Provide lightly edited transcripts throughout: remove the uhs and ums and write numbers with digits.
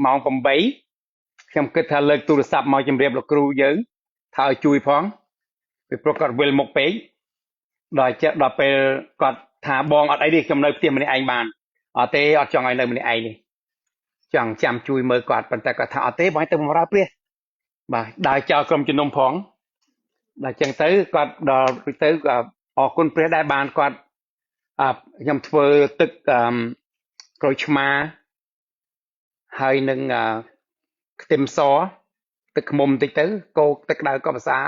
ម៉ោង8ខ្ញុំគិតថាលើកទូរស័ព្ទមកជម្រាបលោកគ្រូយើងថាឲ្យជួយផងពីព្រោះគាត់វិលមុខពេកដល់ចិត្តដល់ពេលគាត់ថាបងអត់អីទេខ្ញុំនៅផ្ទះម្នាក់ឯងបានអត់ទេអត់ចង់ឲ្យនៅម្នាក់ឯងទេចង់ចាំជួយមើលគាត់ប៉ុន្តែគាត់ថាអត់ទេបងទៅបម្រើព្រះបាទដើរចោលក្រុមជំនុំផងដល់ចឹងទៅគាត់ដល់ទៅក៏អរគុណព្រះដែរបានគាត់ខ្ញុំធ្វើទឹកក្រូចឆ្មាហើយនឹងខ្ទឹមសទឹកឃ្មុំបន្តិចទៅកូរទឹកក្តៅក៏ភាសា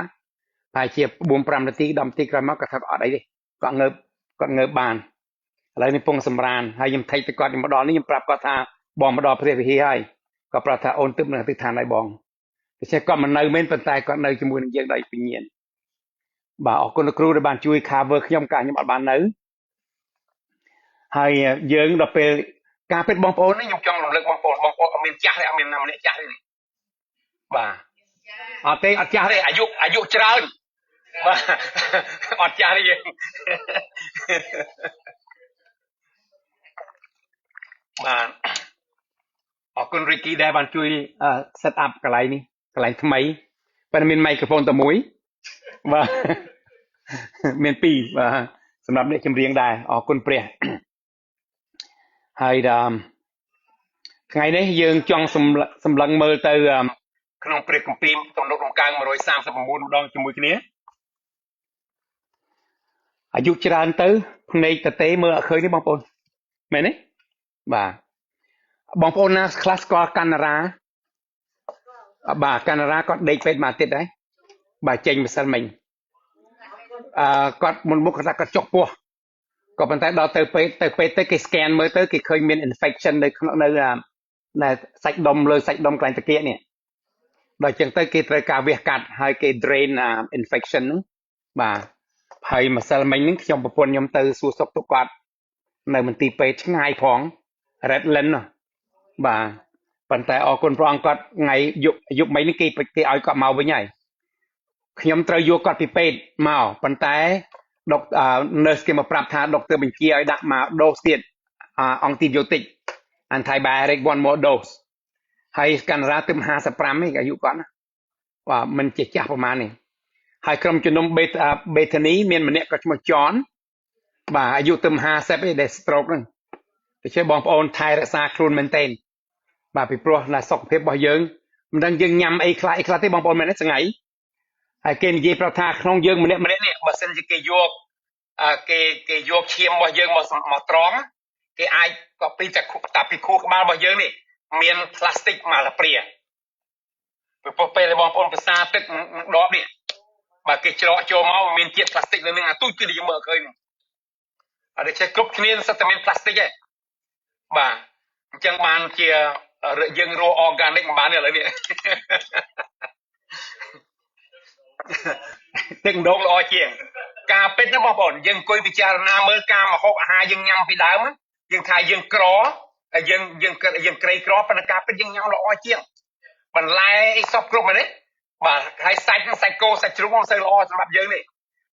ប្រហែលជា4 5នាទី10នាទីក្រោយមកគាត់ថាអត់អីទេគាត់ងើបគាត់ងើបបានឥឡូវនេះពងសម្រានហើយខ្ញុំថៃទៅគាត់ខ្ញុំមកដល់នេះខ្ញុំប្រាប់គាត់ថាបងមកដល់ព្រះវិហារហើយគាត់ប្រាប់ថាអូនទឹកនៅទិដ្ឋានហើយបងដូច្នេះគាត់មិននៅមែនប៉ុន្តែគាត់នៅជាមួយនឹងយើងដោយវិញ្ញាណបាទអរគុណលោកគ្រូដែលបានជួយ cover ខ្ញុំកាលខ្ញុំអត់បាននៅហើយយើងដល់ពេលការពិតបងប្អូននេះខ្ញុំចង់រំលឹកបងប្អូនបងប្អូនអត់មានចាស់ទេអត់មានណាម្នាក់ចាស់ទេបាទអត់ទេអត់ចាស់ទេអាយុច្រើនបាទអត់ចាស់ទេយើងបាទអរគុណរីគីដែលបានជួយ set up កន្លែងនេះកន្លែងថ្មីប៉ុន្តែមានមីក្រូហ្វូនតែមួយបាទមានពីរបាទសម្រាប់អ្នកចម្រៀងដែរអរគុណព្រះហើយដល់ថ្ងៃនេះយើងចង់សម្លឹងមើលទៅក្នុងព្រះគម្ពីរទំនុកដំកើង139ម្ដងជាមួយគ្នាអាយុច្រើនទៅភ្នែកតទេមើលអត់ឃើញទេបងប្អូនមែនទេបាទបងប្អូនណាខ្លះស្គាល់កាណារ៉ាបាទកាណារ៉ាគាត់ដេកពេទ្យមួយអាទិត្យដែរបាទចេញម្សិលមិញគាត់មុនមុខគាត់ថាគាត់ចុកពោះក៏ប៉ុន្តែដល់ទៅពេទ្យទៅគេ scan មើលទៅគេឃើញមាន infection នៅក្នុងនៅសាច់ដុំលើសាច់ដុំកន្លែងតាគៀកនេះដល់ចឹងទៅគេត្រូវការវះកាត់ហើយគេ drain infection ហ្នឹងបាទហើយម្សិលមិញហ្នឹងខ្ញុំប្រពន្ធខ្ញុំទៅសួរសុខទុក្ខគាត់នៅមន្ទីរពេទ្យឆ្ងាយផង Redland បាទប៉ុន្តែអរគុណព្រះអង្គគាត់ថ្ងៃយប់មិញនេះគេឲ្យគាត់មកវិញហើយខ្ញុំត្រូវយកគាត់ពីពេទ្យមកប៉ុន្តែដុក nurse គេមកប្រាប់ថាដុកទ័របញ្ជាឲ្យដាក់មក dose ទៀត antibiotic antibiotic one more dose ហើយកាណារ៉ាទៅ55ទេអាយុគាត់ណាបាទមិនជាចាស់ប្រហែលនេះហើយក្រុមជំនុំបេធានីមានម្នាក់ក៏ឈ្មោះចនបាទអាយុទៅ50ទេដែល stroke ហ្នឹងដូច្នេះបងប្អូនថែរក្សាខ្លួនមែនទែនបាទពីព្រោះណាសុខភាពរបស់យើងមិនដឹងយើងញ៉ាំអីខ្លះអីខ្លះទេបងប្អូនមែនទេថ្ងៃហើយគេនិយាយប្រាប់ថាក្នុងយើងម្នាក់ម្នាក់នេះបើសិនជាគេយកគេយកឈាមរបស់យើងមកត្រង់គេអាចក៏ពីតែពីខួរក្បាលរបស់យើងនេះមានផ្លាស្ទិកមកលព្រាពីព្រោះពេលបងប្អូនប្រសាទឹកដបនេះបាទគេច្រកចូលមកមានជាតិផ្លាស្ទិកនៅនឹងអាទូចគឺយើងមើលឃើញអត់ទេគ្រប់គ្នាសុទ្ធតែមានផ្លាស្ទិកឯងបាទអញ្ចឹងបានជាយើងរក organic មិនបានទេឥឡូវនេះទឹកម្ដងល្អជាងការពិតណាបងប្អូនយើងអង្គុយពិចារណាមើលការម្ហូបអាហារយើងញ៉ាំពីដើមយើងថាយើងក្រហើយយើងយើងក្រីក្រប៉ុន្តែការពិតយើងញ៉ាំល្អជាងបន្លែអីសពគ្រប់មែនទេបាទហើយសាច់សាច់គោសាច់ជ្រូកមិនសូវល្អសម្រាប់យើងទេ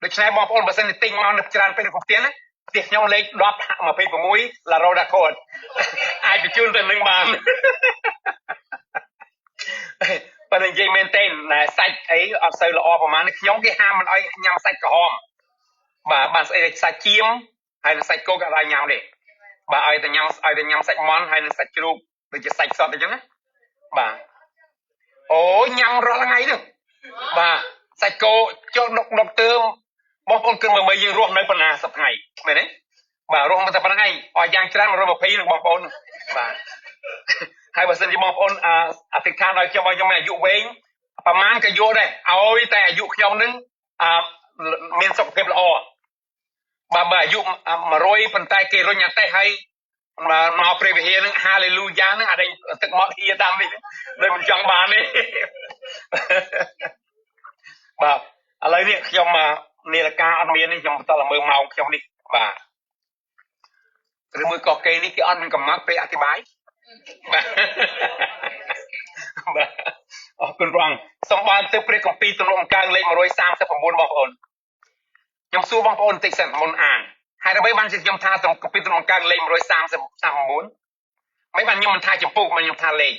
ដូច្នេះបងប្អូនបើសិនជាទិញមកនៅច្រើនពេកនៅក្នុងផ្ទះណាផ្ទះខ្ញុំលេខ10 26 La Roda Court អាចបញ្ជូនទៅនឹងបានប៉ុន្តែនិយាយមែនទេសាច់អីអត់សូវល្អប្រហែលខ្ញុំគេហាមមិនឲ្យញ៉ាំសាច់ក្រហមបាទបានស្អីសាច់ចៀមហើយនឹងសាច់គោក៏ឲ្យញ៉ាំទេបាទឲ្យតែញ៉ាំសាច់មាន់ហើយនឹងសាច់ជ្រូកដូចជាសាច់សុទ្ធអញ្ចឹងណាបាទអូញ៉ាំរាល់ថ្ងៃហ្នឹងបាទសាច់គោចូលដុកទើមបងប្អូនគិតមើលយើងរស់នៅប៉ុណ្ណាសប្តាហ៍ថ្ងៃមែនទេបាទរស់មកតែប៉ុណ្្នឹងឯងឲ្យយ៉ាងច្រើន120នឹងបងប្អូនបាទហើយបើសិនជាបងប្អូនអធិដ្ឋានឲ្យខ្ញុំឲ្យខ្ញុំមានអាយុវែងប្រហែលក៏យកដែរឲ្យតែអាយុខ្ញុំនឹងមានសុខភាពល្អបាទបើអាយុ100ប៉ុន្តែគេរុញអាតេះឲ្យមកព្រះវិហារនឹងហាឡេលូយ៉ានឹងអាដេញទឹកមាត់ហៀតាមនេះដូចមិនចង់បានទេបាទឥឡូវនេះខ្ញុំនាឡិកាអត់មាននេះខ្ញុំបន្តមើលម៉ោងខ្ញុំនេះបាទឬមួយក៏គេនេះគេអត់មានកំណត់ពេលអធិប្បាយបាទបាទអរគុណព្រះអង្គសូមបានទៅព្រះគម្ពីរទំនុកដំកើងលេខ139បងប្អូនខ្ញុំសួរបងប្អូនបន្តិចសិនមុនអានហើយអ្វីបានជាខ្ញុំថាគម្ពីរទំនុកដំកើងលេខ139មិនបានខ្ញុំមិនថាចម្ពោះមិនខ្ញុំថាលេខ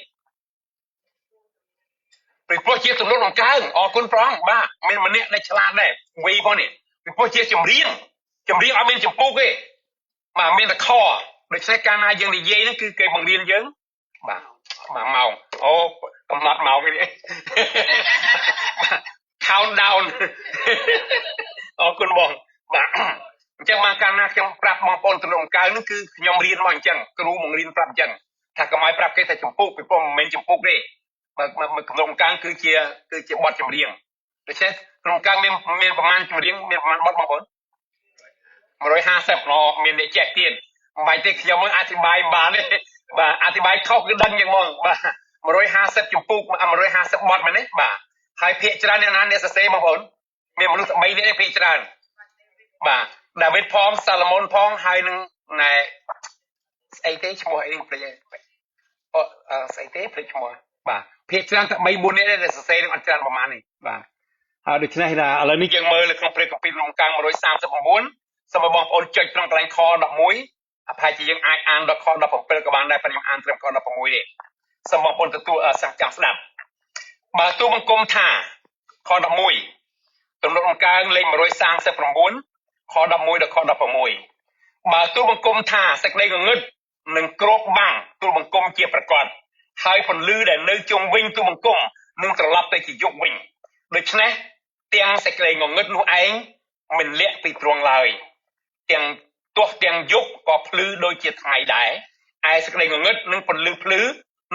ពីព្រោះជាទំនុកដង្កើងអរគុណព្រះអង្គបាទមានម្នាក់ដែលឆ្លាតដែរវីផងនេះពីព្រោះជាចម្រៀងចម្រៀងអត់មានចម្ពោះទេបាទមានតែខដូច្នេះកាលណាយើងនិយាយហ្នឹងគឺគេបង្រៀនយើងបាទ1ម៉ោងអូកំណត់ម៉ោងនេះ count down អរគុណបងបាទអញ្ចឹងមកកាលណាខ្ញុំប្រាប់បងប្អូនទំនុកដង្កើងហ្នឹងគឺខ្ញុំរៀនមកអញ្ចឹងគ្រូបង្រៀនប្រាប់អញ្ចឹងថាកុំឲ្យប្រាប់គេថាចម្ពោះពីព្រោះមិនមែនចម្ពោះទេបើទំនុកដង្កើងគឺជាបទចម្រៀងដូច្នេះក្នុងការមានប្រមាណចម្រៀងមានប្រមាណបទបងប្អូន150ណមានអ្នកចេះទៀតមិនបាច់ទេខ្ញុំនឹងអធិប្បាយមិនបានទេបាទអធិប្បាយខុសគឺដឹងយ៉ាងហ្មងបាទ150ចម្ពោះ150បទមែនទេបាទហើយភាគច្រើនអ្នកណាអ្នកសរសេរបងប្អូនមានមនុស្ស3នាក់ភាគច្រើនបាទដាវីតផងសាឡូមោនផងហើយនឹងណែស្អីទេឈ្មោះអីនេះភ្លេចអូស្អីទេភ្លេចឈ្មោះបាទភាគច្រើនតែ3 4នាក់ដែលសរសេរនឹងអត់ច្រើនប្រហែលនេះបាទហើយដូច្នេះថាឥឡូវនេះយើងមើលនៅក្នុងព្រះគម្ពីរក្នុងកាំង139សូមឲ្យបងប្អូនចុចក្នុងកន្លែងខ11ប្រហែលជាយើងអាចអានដល់ខ17ក៏បានដែរប៉ុន្តែខ្ញុំអានត្រឹមខ16ទេសូមបងប្អូនទទួលសង្ចាំស្ដាប់បើទូបង្គំថាខ11ទំនុកដង្កើងលេខ139ខ11ដល់ខ16បើទូបង្គំថាសេចក្តីងងឹតនឹងគ្របបាំងទូបង្គំជាប្រកបហើយពន្លឺដែលនៅជុំវិញទូបង្គំនឹងត្រឡប់ទៅជាយប់វិញដូច្នេះទាំងសេចក្តីងងឹតនោះឯងមិនលាក់ពីទ្រង់ឡើយទាំងទោះទាំងយប់ក៏ភ្លឺដូចជាថ្ងៃដែរឯសេចក្តីងងឹតនិងពន្លឺភ្លឺ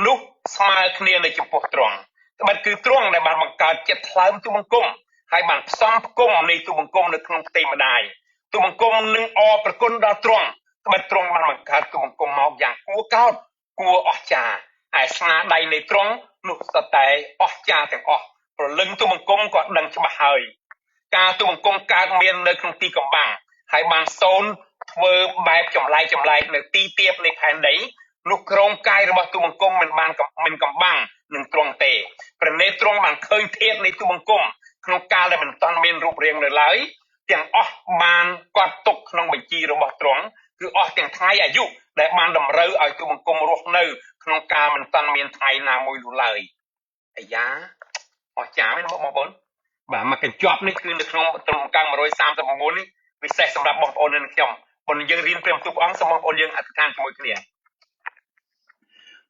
នោះស្មើគ្នានៅចំពោះទ្រង់ត្បិតគឺទ្រង់ដែលបានបង្កើតចិត្តថ្លើមទូបង្គំហើយបានផ្សំផ្គុំនៃទូបង្គំនៅក្នុងផ្ទៃម្ដាយទូបង្គំនឹងអរប្រគុណដល់ទ្រង់ត្បិតទ្រង់បានបង្កើតទូបង្គំមកយ៉ាងគួរកោតគួរអស្ចារ្យឯស្នាដៃនៃទ្រង់នោះសុទ្ធតែអស្ចារ្យទាំងអស់ព្រលឹងទូបង្គំក៏ដឹងច្បាស់ហើយការទូបង្គំកើតមាននៅក្នុងទីកំបាំងហើយបានសូនធ្វើបែបចម្លែកចម្លែកនៅទីទាបនៃផែនដីនោះក្រងកាយរបស់ទូបង្គំមិនបានមិនកំបាំងនឹងទ្រង់ទេព្រះនេត្រទ្រង់បានឃើញធាតុនៃទូបង្គំក្នុងកាលដែលមិនទាន់មានរូបរាងនៅឡើយទាំងអស់បានកត់ទុកក្នុងបញ្ជីរបស់ទ្រង់គឺអស់ទាំងថ្ងៃអាយុដែលបានតម្រូវឲ្យទូបង្គំរស់នៅក្នុងកាលមិនទាន់មានថ្ងៃណាមួយនោះឡើយអាយ៉ាអស្ចារ្យមែនបងប្អូនបាទមកកញ្ចប់នេះគឺនៅក្នុងត្រង់កាំង139នេះពិសេសសម្រាប់បងប្អូននិងខ្ញុំប៉ុន្តែយើងរៀនព្រះបន្ទូលព្រះអង្គសូមបងប្អូនយើងអធិដ្ឋានជាមួយគ្នា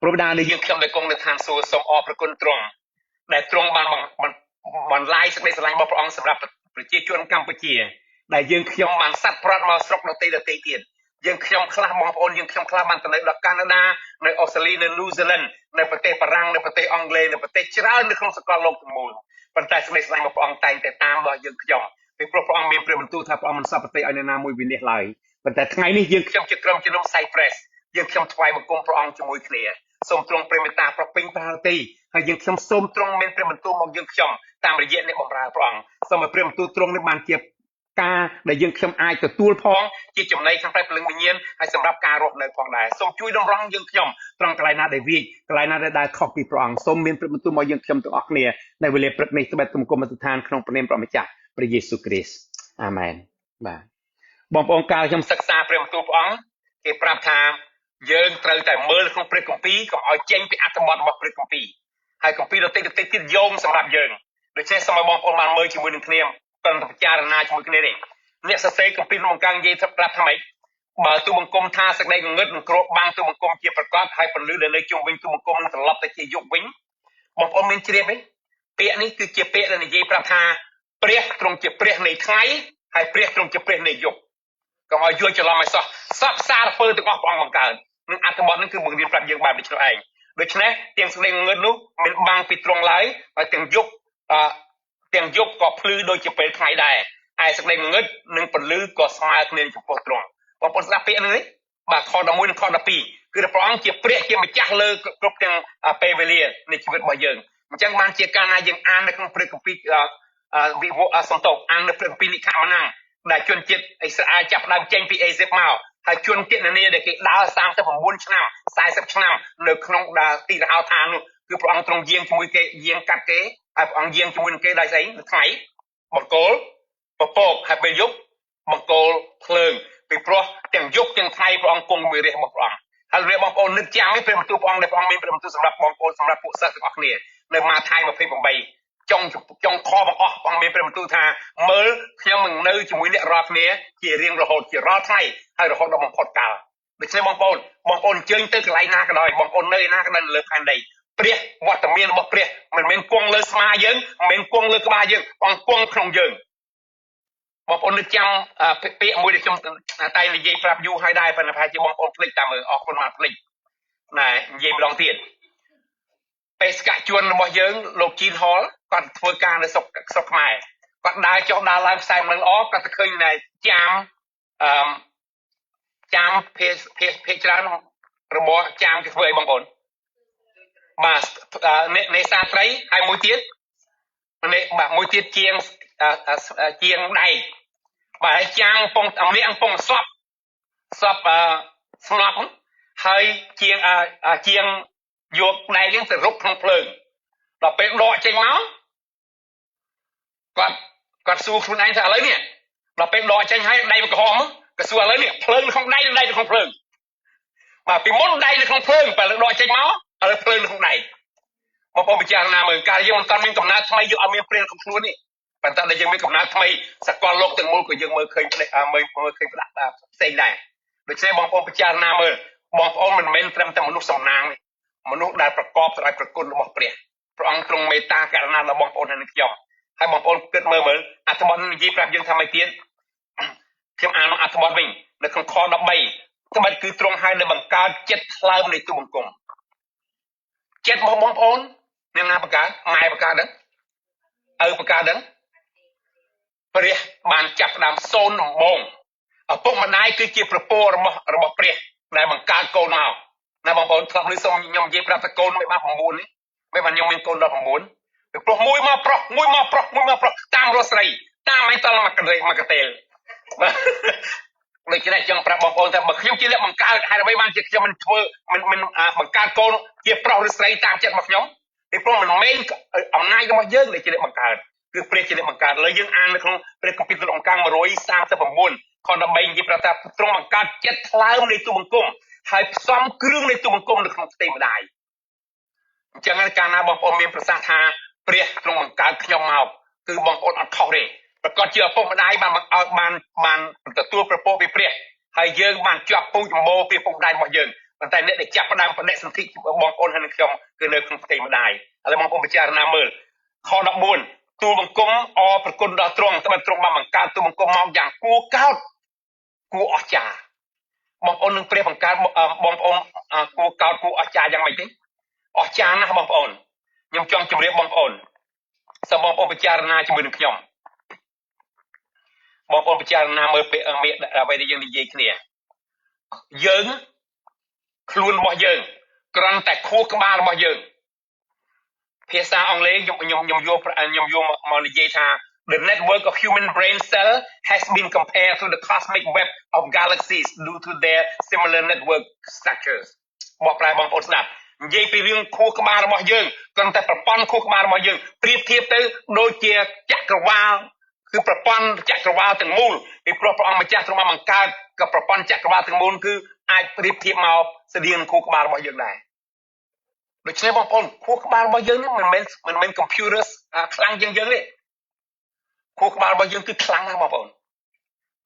ព្រោះដានេះយើងខ្ញុំដែលគង់នៅឋានសួគ៌សូមអរព្រគុណទ្រង់ដែលទ្រង់បានបន្លាយសេចក្តីស្រឡាញ់របស់ព្រះអង្គសម្រាប់ប្រជាជនកម្ពុជាដែលយើងខ្ញុំបានសัตว์ប្រត់មកស្រុកដទៃដទៃទៀតយើងខ្ញុំខ្លះបងប្អូនយើងខ្ញុំខ្លះបានទៅនៅដល់កាណាដានៅអូស្ត្រាលីនៅញូហ្សេឡង់នៅប្រទេសបារាំងនៅប្រទេសអង់គ្លេសនៅប្រទេសច្រើននៅក្នុងសកលលោកទាំងមូលប៉ុន្តែសេចក្តីស្រឡាញ់របស់ព្រះអង្គតែងតែតាមដល់យើងខ្ញុំពីព្រោះព្រះអង្គមានព្រះបន្ទូលថាព្រះអង្គមិនសពប្រទេសឲ្យនរណាមួយវិនិច្ឆ័យឡើយប៉ុន្តែថ្ងៃនេះយើងខ្ញុំជាក្រុមជំនុំ Cypress យើងខ្ញុំថ្វាយបង្គំព្រះអង្គជាមួយគ្នាសូមទ្រង់ព្រះមេត្តាប្រពេញប្រារតីហើយយើងខ្ញុំសូមទ្រង់មានព្រះបន្ទូលមកយើងខ្ញុំតាមរយៈអ្នកបម្រើព្រះអង្គសូមឲ្យព្រះបន្ទូលទ្រង់នេះបានជាការដែលយើងខ្ញុំអាចទទួលផងជាចំណីខាងផ្នែកព្រលឹងវិញ្ញាណហើយសម្រាប់ការរស់នៅផងដែរសូមជួយតម្រង់យើងខ្ញុំត្រង់កន្លែងណាដែលវាចកន្លែងណាដែលដើរខុសពីព្រះអង្គសូមមានព្រះបន្ទូលមកយើងខ្ញុំទាំងអស់គ្នានៅវេលាព្រឹកនេះត្បិតទុំគុំអធិដ្ឋានក្នុងព្រះនាមព្រះម្ចាស់ព្រះយេស៊ូវគ្រីស្ទអាមែនបាទបងប្អូនកាលខ្ញុំសិក្សាព្រះបន្ទូលព្រះអង្គគេប្រាប់ថាយើងត្រូវតែមើលក្នុងព្រះគម្ពីរកុំឲ្យចេញពីអត្ថបទរបស់ព្រះគម្ពីរហើយគម្ពីរដទៃដទៃទៀតយោងសម្រាប់យើងដូច្នេះសូមឲ្យបងប្អូនបានមើលជាមួយនឹងគ្នាត្រឹមតែពិចារណាជាមួយគ្នានេះអ្នកសរសេរគម្ពីរក្នុងកាំងនិយាយប្រាប់ថាម៉េចបើទូបង្គំថាសេចក្តីងងឹតនឹងគ្របបាំងទូបង្គំជាប្រកបហើយពន្លឺដែលនៅជុំវិញទូបង្គំនឹងត្រឡប់ទៅជាយប់វិញបងប្អូនមានជ្រាបទេពាក្យនេះគឺជាពាក្យដែលនិយាយប្រាប់ថាព្រះទ្រង់ជាព្រះនៃថ្ងៃហើយព្រះទ្រង់ជាព្រះនៃយប់កុំឲ្យយល់ច្រឡំឲ្យសោះសពសារពើទាំងអស់ព្រះអង្គបង្កើតនឹងអត្ថបទនឹងគឺបង្រៀនប្រាប់យើងបែបនេះឯងដូច្នេះទាំងសេចក្តីងងឹតនោះមិនបាំងពីទ្រង់ឡើយហើយទាំងយប់ទាំងយប់ក៏ភ្លឺដូចជាពេលថ្ងៃដែរឯសេចក្តីងងឹតនិងពន្លឺក៏ស្មើគ្នាចំពោះទ្រង់បងប្អូនស្ដាប់ពាក្យនេះបាទខ11និងខ12គឺព្រះអង្គជាព្រះជាម្ចាស់លើគ្រប់ទាំងពេលវេលានៃជីវិតរបស់យើងអញ្ចឹងបានជាកាលណាយើងអាននៅក្នុងព្រះគម្ពីរវិវសន្តោអាននៅព្រះគម្ពីរនិខមណាំងដែលជនជាតិអ៊ីស្រាអែលចាប់ដើមចេញពីអេស៊ីបមកហើយជនជាតិនានាដែលគេដើរ39ឆ្នាំ40ឆ្នាំនៅក្នុងទីរហោឋាននោះគឺព្រះអង្គទ្រង់យាងជាមួយគេយាងកាត់គេហើយព្រះអង្គយាងជាមួយនឹងគេដោយស្អីថ្ងៃបង្គោលពពកហើយពេលយប់បង្គោលភ្លើងពីព្រោះទាំងយប់ទាំងថ្ងៃព្រះអង្គគង់មួយរាជរបស់ព្រះអង្គហើយរាជបងប្អូននឹកចាំនេះព្រះបន្ទូលព្រះអង្គដែលព្រះអង្គមានព្រះបន្ទូលសម្រាប់បងប្អូនសម្រាប់ពួកសិស្សទាំងអស់គ្នា នៅម៉ាថាយ28ចុងចុងខបង្អស់ព្រះអង្គមានព្រះបន្ទូលថាមើលខ្ញុំនឹងនៅជាមួយអ្នករាល់គ្នាជារៀងរហូតជារាល់ថ្ងៃហើយរហូតដល់បំផុតកាលដូច្នេះបងប្អូនបងប្អូនអញ្ជើញទៅកន្លែងណាក៏ដោយបងប្អូននៅឯណាក៏ដោយលើផែនដីព្រះវត្តមានរបស់ព្រះមិនមែនគង់លើស្មាយើងមិនមែនគង់លើក្បាលយើងបងគង់ក្នុងយើងបងប្អូននឹកចាំពាក្យមួយដែលខ្ញុំតែនិយាយប្រាប់យូរហើយដែរប៉ុន្តែប្រហែលជាបងប្អូនភ្លេចតាមមើលអរគុណមកភ្លេចណែនិយាយម្ដងទៀតបេសកជនរបស់យើងលោកជីនហលគាត់ធ្វើការនៅស្រុកស្រុកខ្មែរគាត់ដើរចុះដើរឡើងខ្សែមិនល្អគាត់ទៅឃើញណែចាមអឺចាមភាភាភាច្រើនរបស់ចាមគេធ្វើអីបងប្អូនបាទនេសាត្រីហើយមួយទៀតនេះបាទមួយទៀតជាងជាងដែកបាទហើយចាងពងម្នាក់ពងសពសពស្នប់ហើយជាងជាងយកដែកហ្នឹងទៅរុកក្នុងភ្លើងដល់ពេលដកចេញមកគាត់គាត់សួរខ្លួនឯងថាឥឡូវនេះដល់ពេលដកចេញហើយដៃវាក្រហមក៏សួរឥឡូវនេះភ្លើងក្នុងដៃដៃក្នុងភ្លើងបាទពីមុនដៃនៅក្នុងភ្លើងពេលដកចេញមកឥឡូវភ្លើងនៅក្នុងដៃបងប្អូនពិចារណាមើលកាលយើងមិនតាន់មានកំណើតថ្មីយើងអត់មានព្រះក្នុងខ្លួនទេប៉ុន្តែដល់យើងមានកំណើតថ្មីសកលលោកទាំងមូលក៏យើងមើលឃើញមើលមើលឃើញផ្ដាស់ផ្សេងដែរដូច្នេះបងប្អូនពិចារណាមើលបងប្អូនមិនមែនត្រឹមតែមនុស្សសំណាងទេមនុស្សដែលប្រកបទៅដោយព្រះគុណរបស់ព្រះព្រះអង្គទ្រង់មេត្តាករុណាដល់បងប្អូនហើយនឹងខ្ញុំហើយបងប្អូនគិតមើលមើលអត្ថបទនិយាយប្រាប់យើងថាម៉េចទៀតខ្ញុំអានអត្ថបទវិញនៅក្នុងខ13ត្បិតគឺទ្រង់ហើយនៅបង្កើតចិត្តថ្លើមនៃទូបង្គំចិត្តរបស់បងប្អូនអ្នកណាបង្កើតម៉ែបង្កើតដឹងឪបង្កើតដឹងព្រះបានចាប់ផ្ដើមសូនដំបងឪពុកម្ដាយគឺជាប្រពររបស់របស់ព្រះដែលបង្កើតកូនមកណាបងប្អូនធ្លាប់ឮសូមខ្ញុំនិយាយប្រាប់ថាកូនមិនបាន9នេះមិនបានខ្ញុំមានកូនដល់9ពីព្រោះមួយមកប្រុសមួយមកប្រុសមួយមកប្រុសតាមរស់ស្រីតាមឯងតមកកមកកតេលបាទដូច្នេះចង់ប្រាប់បងប្អូនថាបើខ្ញុំជាអ្នកបង្កើតហេតុអ្វីបានជាខ្ញុំមិនធ្វើមិនមិនបង្កើតកូនជាប្រុសឬស្រីតាមចិត្តរបស់ខ្ញុំពីព្រោះមិនមែនអំណាចរបស់យើងដែលជាអ្នកបង្កើតគឺព្រះជាអ្នកបង្កើតឥឡូវយើងអាននៅក្នុងព្រះគម្ពីរទំនុកកាំង139ខ13និយាយប្រាប់ថាទ្រង់បង្កើតចិត្តថ្លើមនៃទូបង្គំហើយផ្សំគ្រឿងនៃទូបង្គំនៅក្នុងផ្ទៃម្ដាយអញ្ចឹងកាលណាបងប្អូនមានប្រសាសន៍ថាព្រះទ្រង់បង្កើតខ្ញុំមកគឺបងប្អូនអត់ខុសទេប្រកាសជាឪពុកម្ដាយបានឲ្យបានបានទទួលប្រពោពីព្រះហើយយើងបានជាប់ពូជម្បូរពីឪពុកម្ដាយរបស់យើងប៉ុន្តែអ្នកដែលចាប់ផ្ដើមបដិសន្ធិបងប្អូនហើយនឹងខ្ញុំគឺនៅក្នុងផ្ទៃម្ដាយឥឡូវបងប្អូនពិចារណាមើលខ14ទូលបង្គំអរប្រគុណដល់ទ្រង់ត្បិតទ្រង់បានបង្កើតទូលបង្គំមកយ៉ាងគួរកោតគួរអស្ចារ្យបងប្អូននឹងព្រះបង្កើតបងប្អូនគួរកោតគួរអស្ចារ្យយ៉ាងម៉េចទេអស្ចារ្យណាស់បងប្អូនខ្ញុំចង់ជម្រាបបងប្អូនសូមបងប្អូនពិចារណាជាមួយនឹងខ្ញុំបងប្អូនពិចារណាមើលពាក្យអ្វីដែលយើងនិយាយគ្នាយើងខ្លួនរបស់យើងគ្រាន់តែខួរក្បាលរបស់យើងភាសាអង់គ្លេសខ្ញុំខ្ញុំខ្ញុំយកខ្ញុំយកមកនិយាយថា The network of human brain cell has been compared to the cosmic web of galaxies due to their similar network structures បកប្រែបងប្អូនស្ដាប់និយាយពីរឿងខួរក្បាលរបស់យើងគ្រាន់តែប្រព័ន្ធខួរក្បាលរបស់យើងប្រៀបធៀបទៅដូចជាចក្រវាលគឺប្រព័ន្ធចក្រវាលទាំងមូលពីព្រោះព្រះអង្គម្ចាស់ទ្រង់បានបង្កើតក៏ប្រព័ន្ធចក្រវាលទាំងមូលគឺអាចប្រៀបធៀបមកស្តៀងខួរក្បាលរបស់យើងដែរដូច្នេះបងប្អូនខួរក្បាលរបស់យើងនេះមិនមែនមិនមែន computer ខ្លាំងជាងយើងទេខួរក្បាលរបស់យើងគឺខ្លាំងណាស់បងប្អូន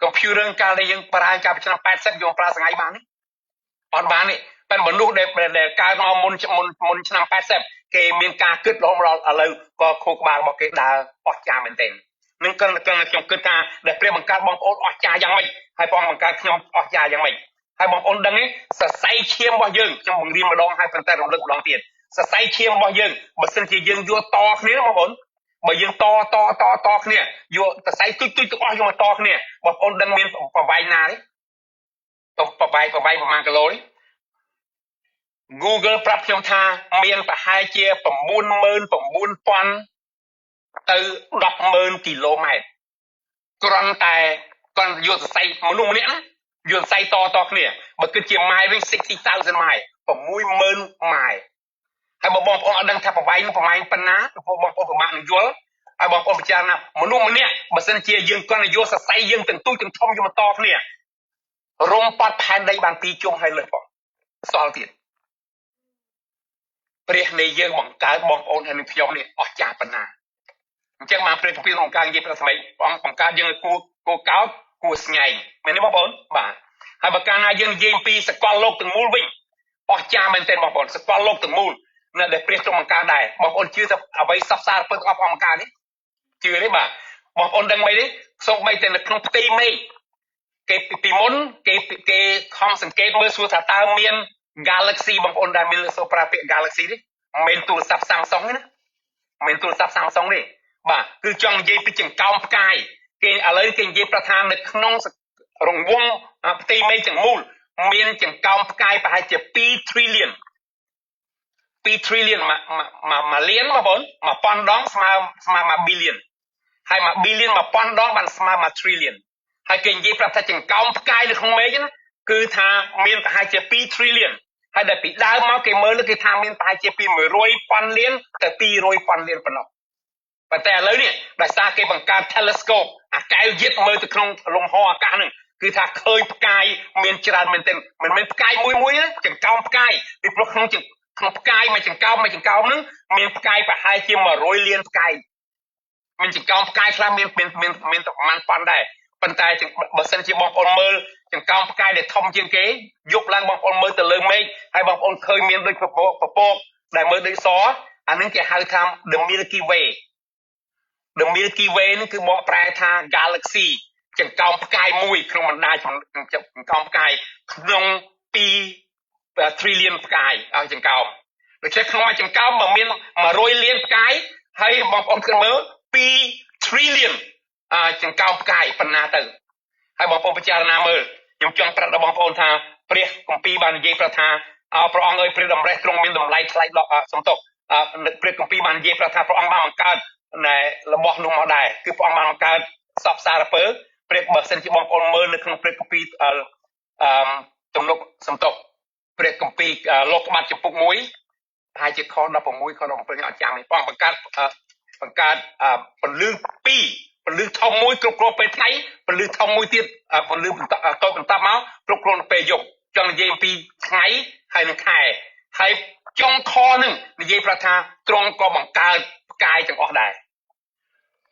computer កាលដែលយើងប្រើកាលពីឆ្នាំ80យើងប្រើថ្ងៃបានទេអត់បានទេតែមនុស្សដែលដែលកើតមកមុនមុនមុនឆ្នាំ80គេមានការគិតរហូតដល់ឥឡូវក៏ខួរក្បាលរបស់គេដើរអស្ចារ្យមែនទែននឹងគ្រាន់តែខ្ញុំគិតថាដែលព្រះបង្កើតបងប្អូនអស្ចារ្យយ៉ាងម៉េចហើយព្រះអង្គបង្កើតខ្ញុំអស្ចារ្យយ៉ាងម៉េចហើយបងប្អូនដឹងទេសរសៃឈាមរបស់យើងខ្ញុំបង្រៀនម្ដងហើយប៉ុន្តែរំលឹកម្ដងទៀតសរសៃឈាមរបស់យើងបើសិនជាយើងយកតគ្នាបងប្អូនបើយើងតតតតគ្នាយកសរសៃទុយទុយទាំងអស់យកមកតគ្នាបងប្អូនដឹងមានប្រវែងណាទេប្រវែងប្រវែងប្រហែលគីឡូទេ Google ប្រាប់ខ្ញុំថាមានប្រហែលជា99000ទៅ100,000គីឡូម៉ែត្រគ្រាន់តែគ្រាន់យកសរសៃមនុស្សម្នាក់ណាយកសរសៃតតគ្នាបើគិតជាម៉ាយវិញ60000ម៉ាយ60000ម៉ាយហើយបើបងប្អូនអត់ដឹងថាប្រវែងប្រហែលប៉ុណ្ណាព្រោះបងប្អូនពិបាកនឹងយល់ហើយបងប្អូនពិចារណាមនុស្សម្នាក់បើសិនជាយើងគ្រាន់តែយកសរសៃយើងទាំងទូចទាំងធំយកមកតគ្នារុំប៉ាត់ផែនដីបាន2ជុំហើយលើសផងសល់ទៀត ព្រះនៃយើងបង្កើតបងប្អូនហើយនឹងខ្ញុំនេះអស្ចារ្យប៉ុណ្ណាអញ្ចឹងបានព្រះគម្ពីរក្នុងការនិយាយប្រសម័យព្រះអង្គបង្កើតយើងឲ្យគួរគួរកោតគួរស្ញែងមែនទេបងប្អូនបាទហើយបើកាលណាយើងនិយាយពីសកលលោកទាំងមូលវិញអស្ចារ្យមែនទែនបងប្អូនសកលលោកទាំងមូលនៅដែលព្រះទ្រង់បង្កើតដែរបងប្អូនជឿថាអ្វីសពសារពើទាំងអស់ព្រះអង្គបង្កើតនេះជឿទេបាទបងប្អូនដឹងមិនទេសូម្បីតែនៅក្នុងផ្ទៃមេឃគេពីមុនគេគេខំសង្កេតមើលសួរថាតើមាន Galaxy បងប្អូនដែលមានសូប្រើពាក្យ Galaxy ទេមិនមែនទូរស័ព្ទ Samsung ទេណាមិនមែនទូរស័ព្ទ Samsung ទេបាទគឺចង់និយាយពីចង្កោមផ្កាយគេឥឡូវគេនិយាយប្រថានៅក្នុងរង្វង់ផ្ទៃមេឃទាំងមូលមានចង្កោមផ្កាយប្រហែលជា2 trillion 2 trillion មួយលានបងប្អូន1000ដងស្មើស្មើ1 billion ហើយ1 billion 1000ដងបានស្មើ1 trillion ហើយគេនិយាយប្រាប់ថាចង្កោមផ្កាយនៅក្នុងមេឃណាគឺថាមានប្រហែលជា2 trillion ហើយដែលពីដើមមកគេមើលគេថាមានប្រហែលជាពី100ពាន់លានទៅ200ពាន់លានប៉ុណ្ណោះប៉ុន្តែឥឡូវនេះដោយសារគេបង្កើត telescope អាកែវយិតមើលទៅក្នុងលំហអាកាសហ្នឹងគឺថាឃើញផ្កាយមានច្រើនមែនទែនមិនមែនផ្កាយមួយមួយណាចង្កោមផ្កាយពីព្រោះក្នុងក្នុងផ្កាយមួយចង្កោមមួយចង្កោមហ្នឹងមានផ្កាយប្រហែលជា100លានផ្កាយមានចង្កោមផ្កាយខ្លះមានមានមានមានប្រហែលប៉ុនដែរប៉ុន្តែបើសិនជាបងប្អូនមើលចង្កោមផ្កាយដែលធំជាងគេយប់ឡើងបងប្អូនមើលទៅលើមេឃហើយបងប្អូនឃើញមានដូចពពកពពកដែលមើលដូចសអានឹងគេហៅថា The Milky Way The Milky Way នឹងគឺបកប្រែថា Galaxy ចង្កោមផ្កាយមួយក្នុងបណ្ដាចង្កោមផ្កាយក្នុង2 trillion ផ្កាយឲ្យចង្កោមដូច្នេះក្នុងមួយចង្កោមបើមាន100លានផ្កាយហើយបងប្អូនគិតមើល2 trillion ចង្កោមផ្កាយប៉ុណ្ណាទៅហើយបងប្អូនពិចារណាមើលខ្ញុំចង់ប្រាប់ដល់បងប្អូនថាព្រះគម្ពីរបាននិយាយប្រាប់ថាអោព្រះអង្គអើយព្រះតម្រេះទ្រង់មានតម្លៃថ្លៃដល់សំទោសព្រះគម្ពីរបាននិយាយប្រាប់ថាព្រះអង្គបានបង្កើតណែរបស់នោះមកដែរគឺព្រះអង្គបានបង្កើតសពសារពើព្រះបើសិនជាបងប្អូនមើលនៅក្នុងព្រះគម្ពីរអឺទំនុកសំទោសព្រះគម្ពីរលោកក្បាត់ចំពុក1ប្រហែលជាខ16ខ17ខ្ញុំអត់ចាំទេព្រះអង្គបង្កើតបង្កើតពលឺ2ពលឺធំមួយគ្រប់គ្រងពេលថ្ងៃពលឺធំមួយទៀតពលឺបន្តតូចបន្តមកគ្រប់គ្រងពេលយប់ចង់និយាយអំពីថ្ងៃហើយនឹងខែហើយចុងខនឹងនិយាយប្រាប់ថាទ្រង់ក៏បង្កើតផ្កាយទាំងអស់ដែរ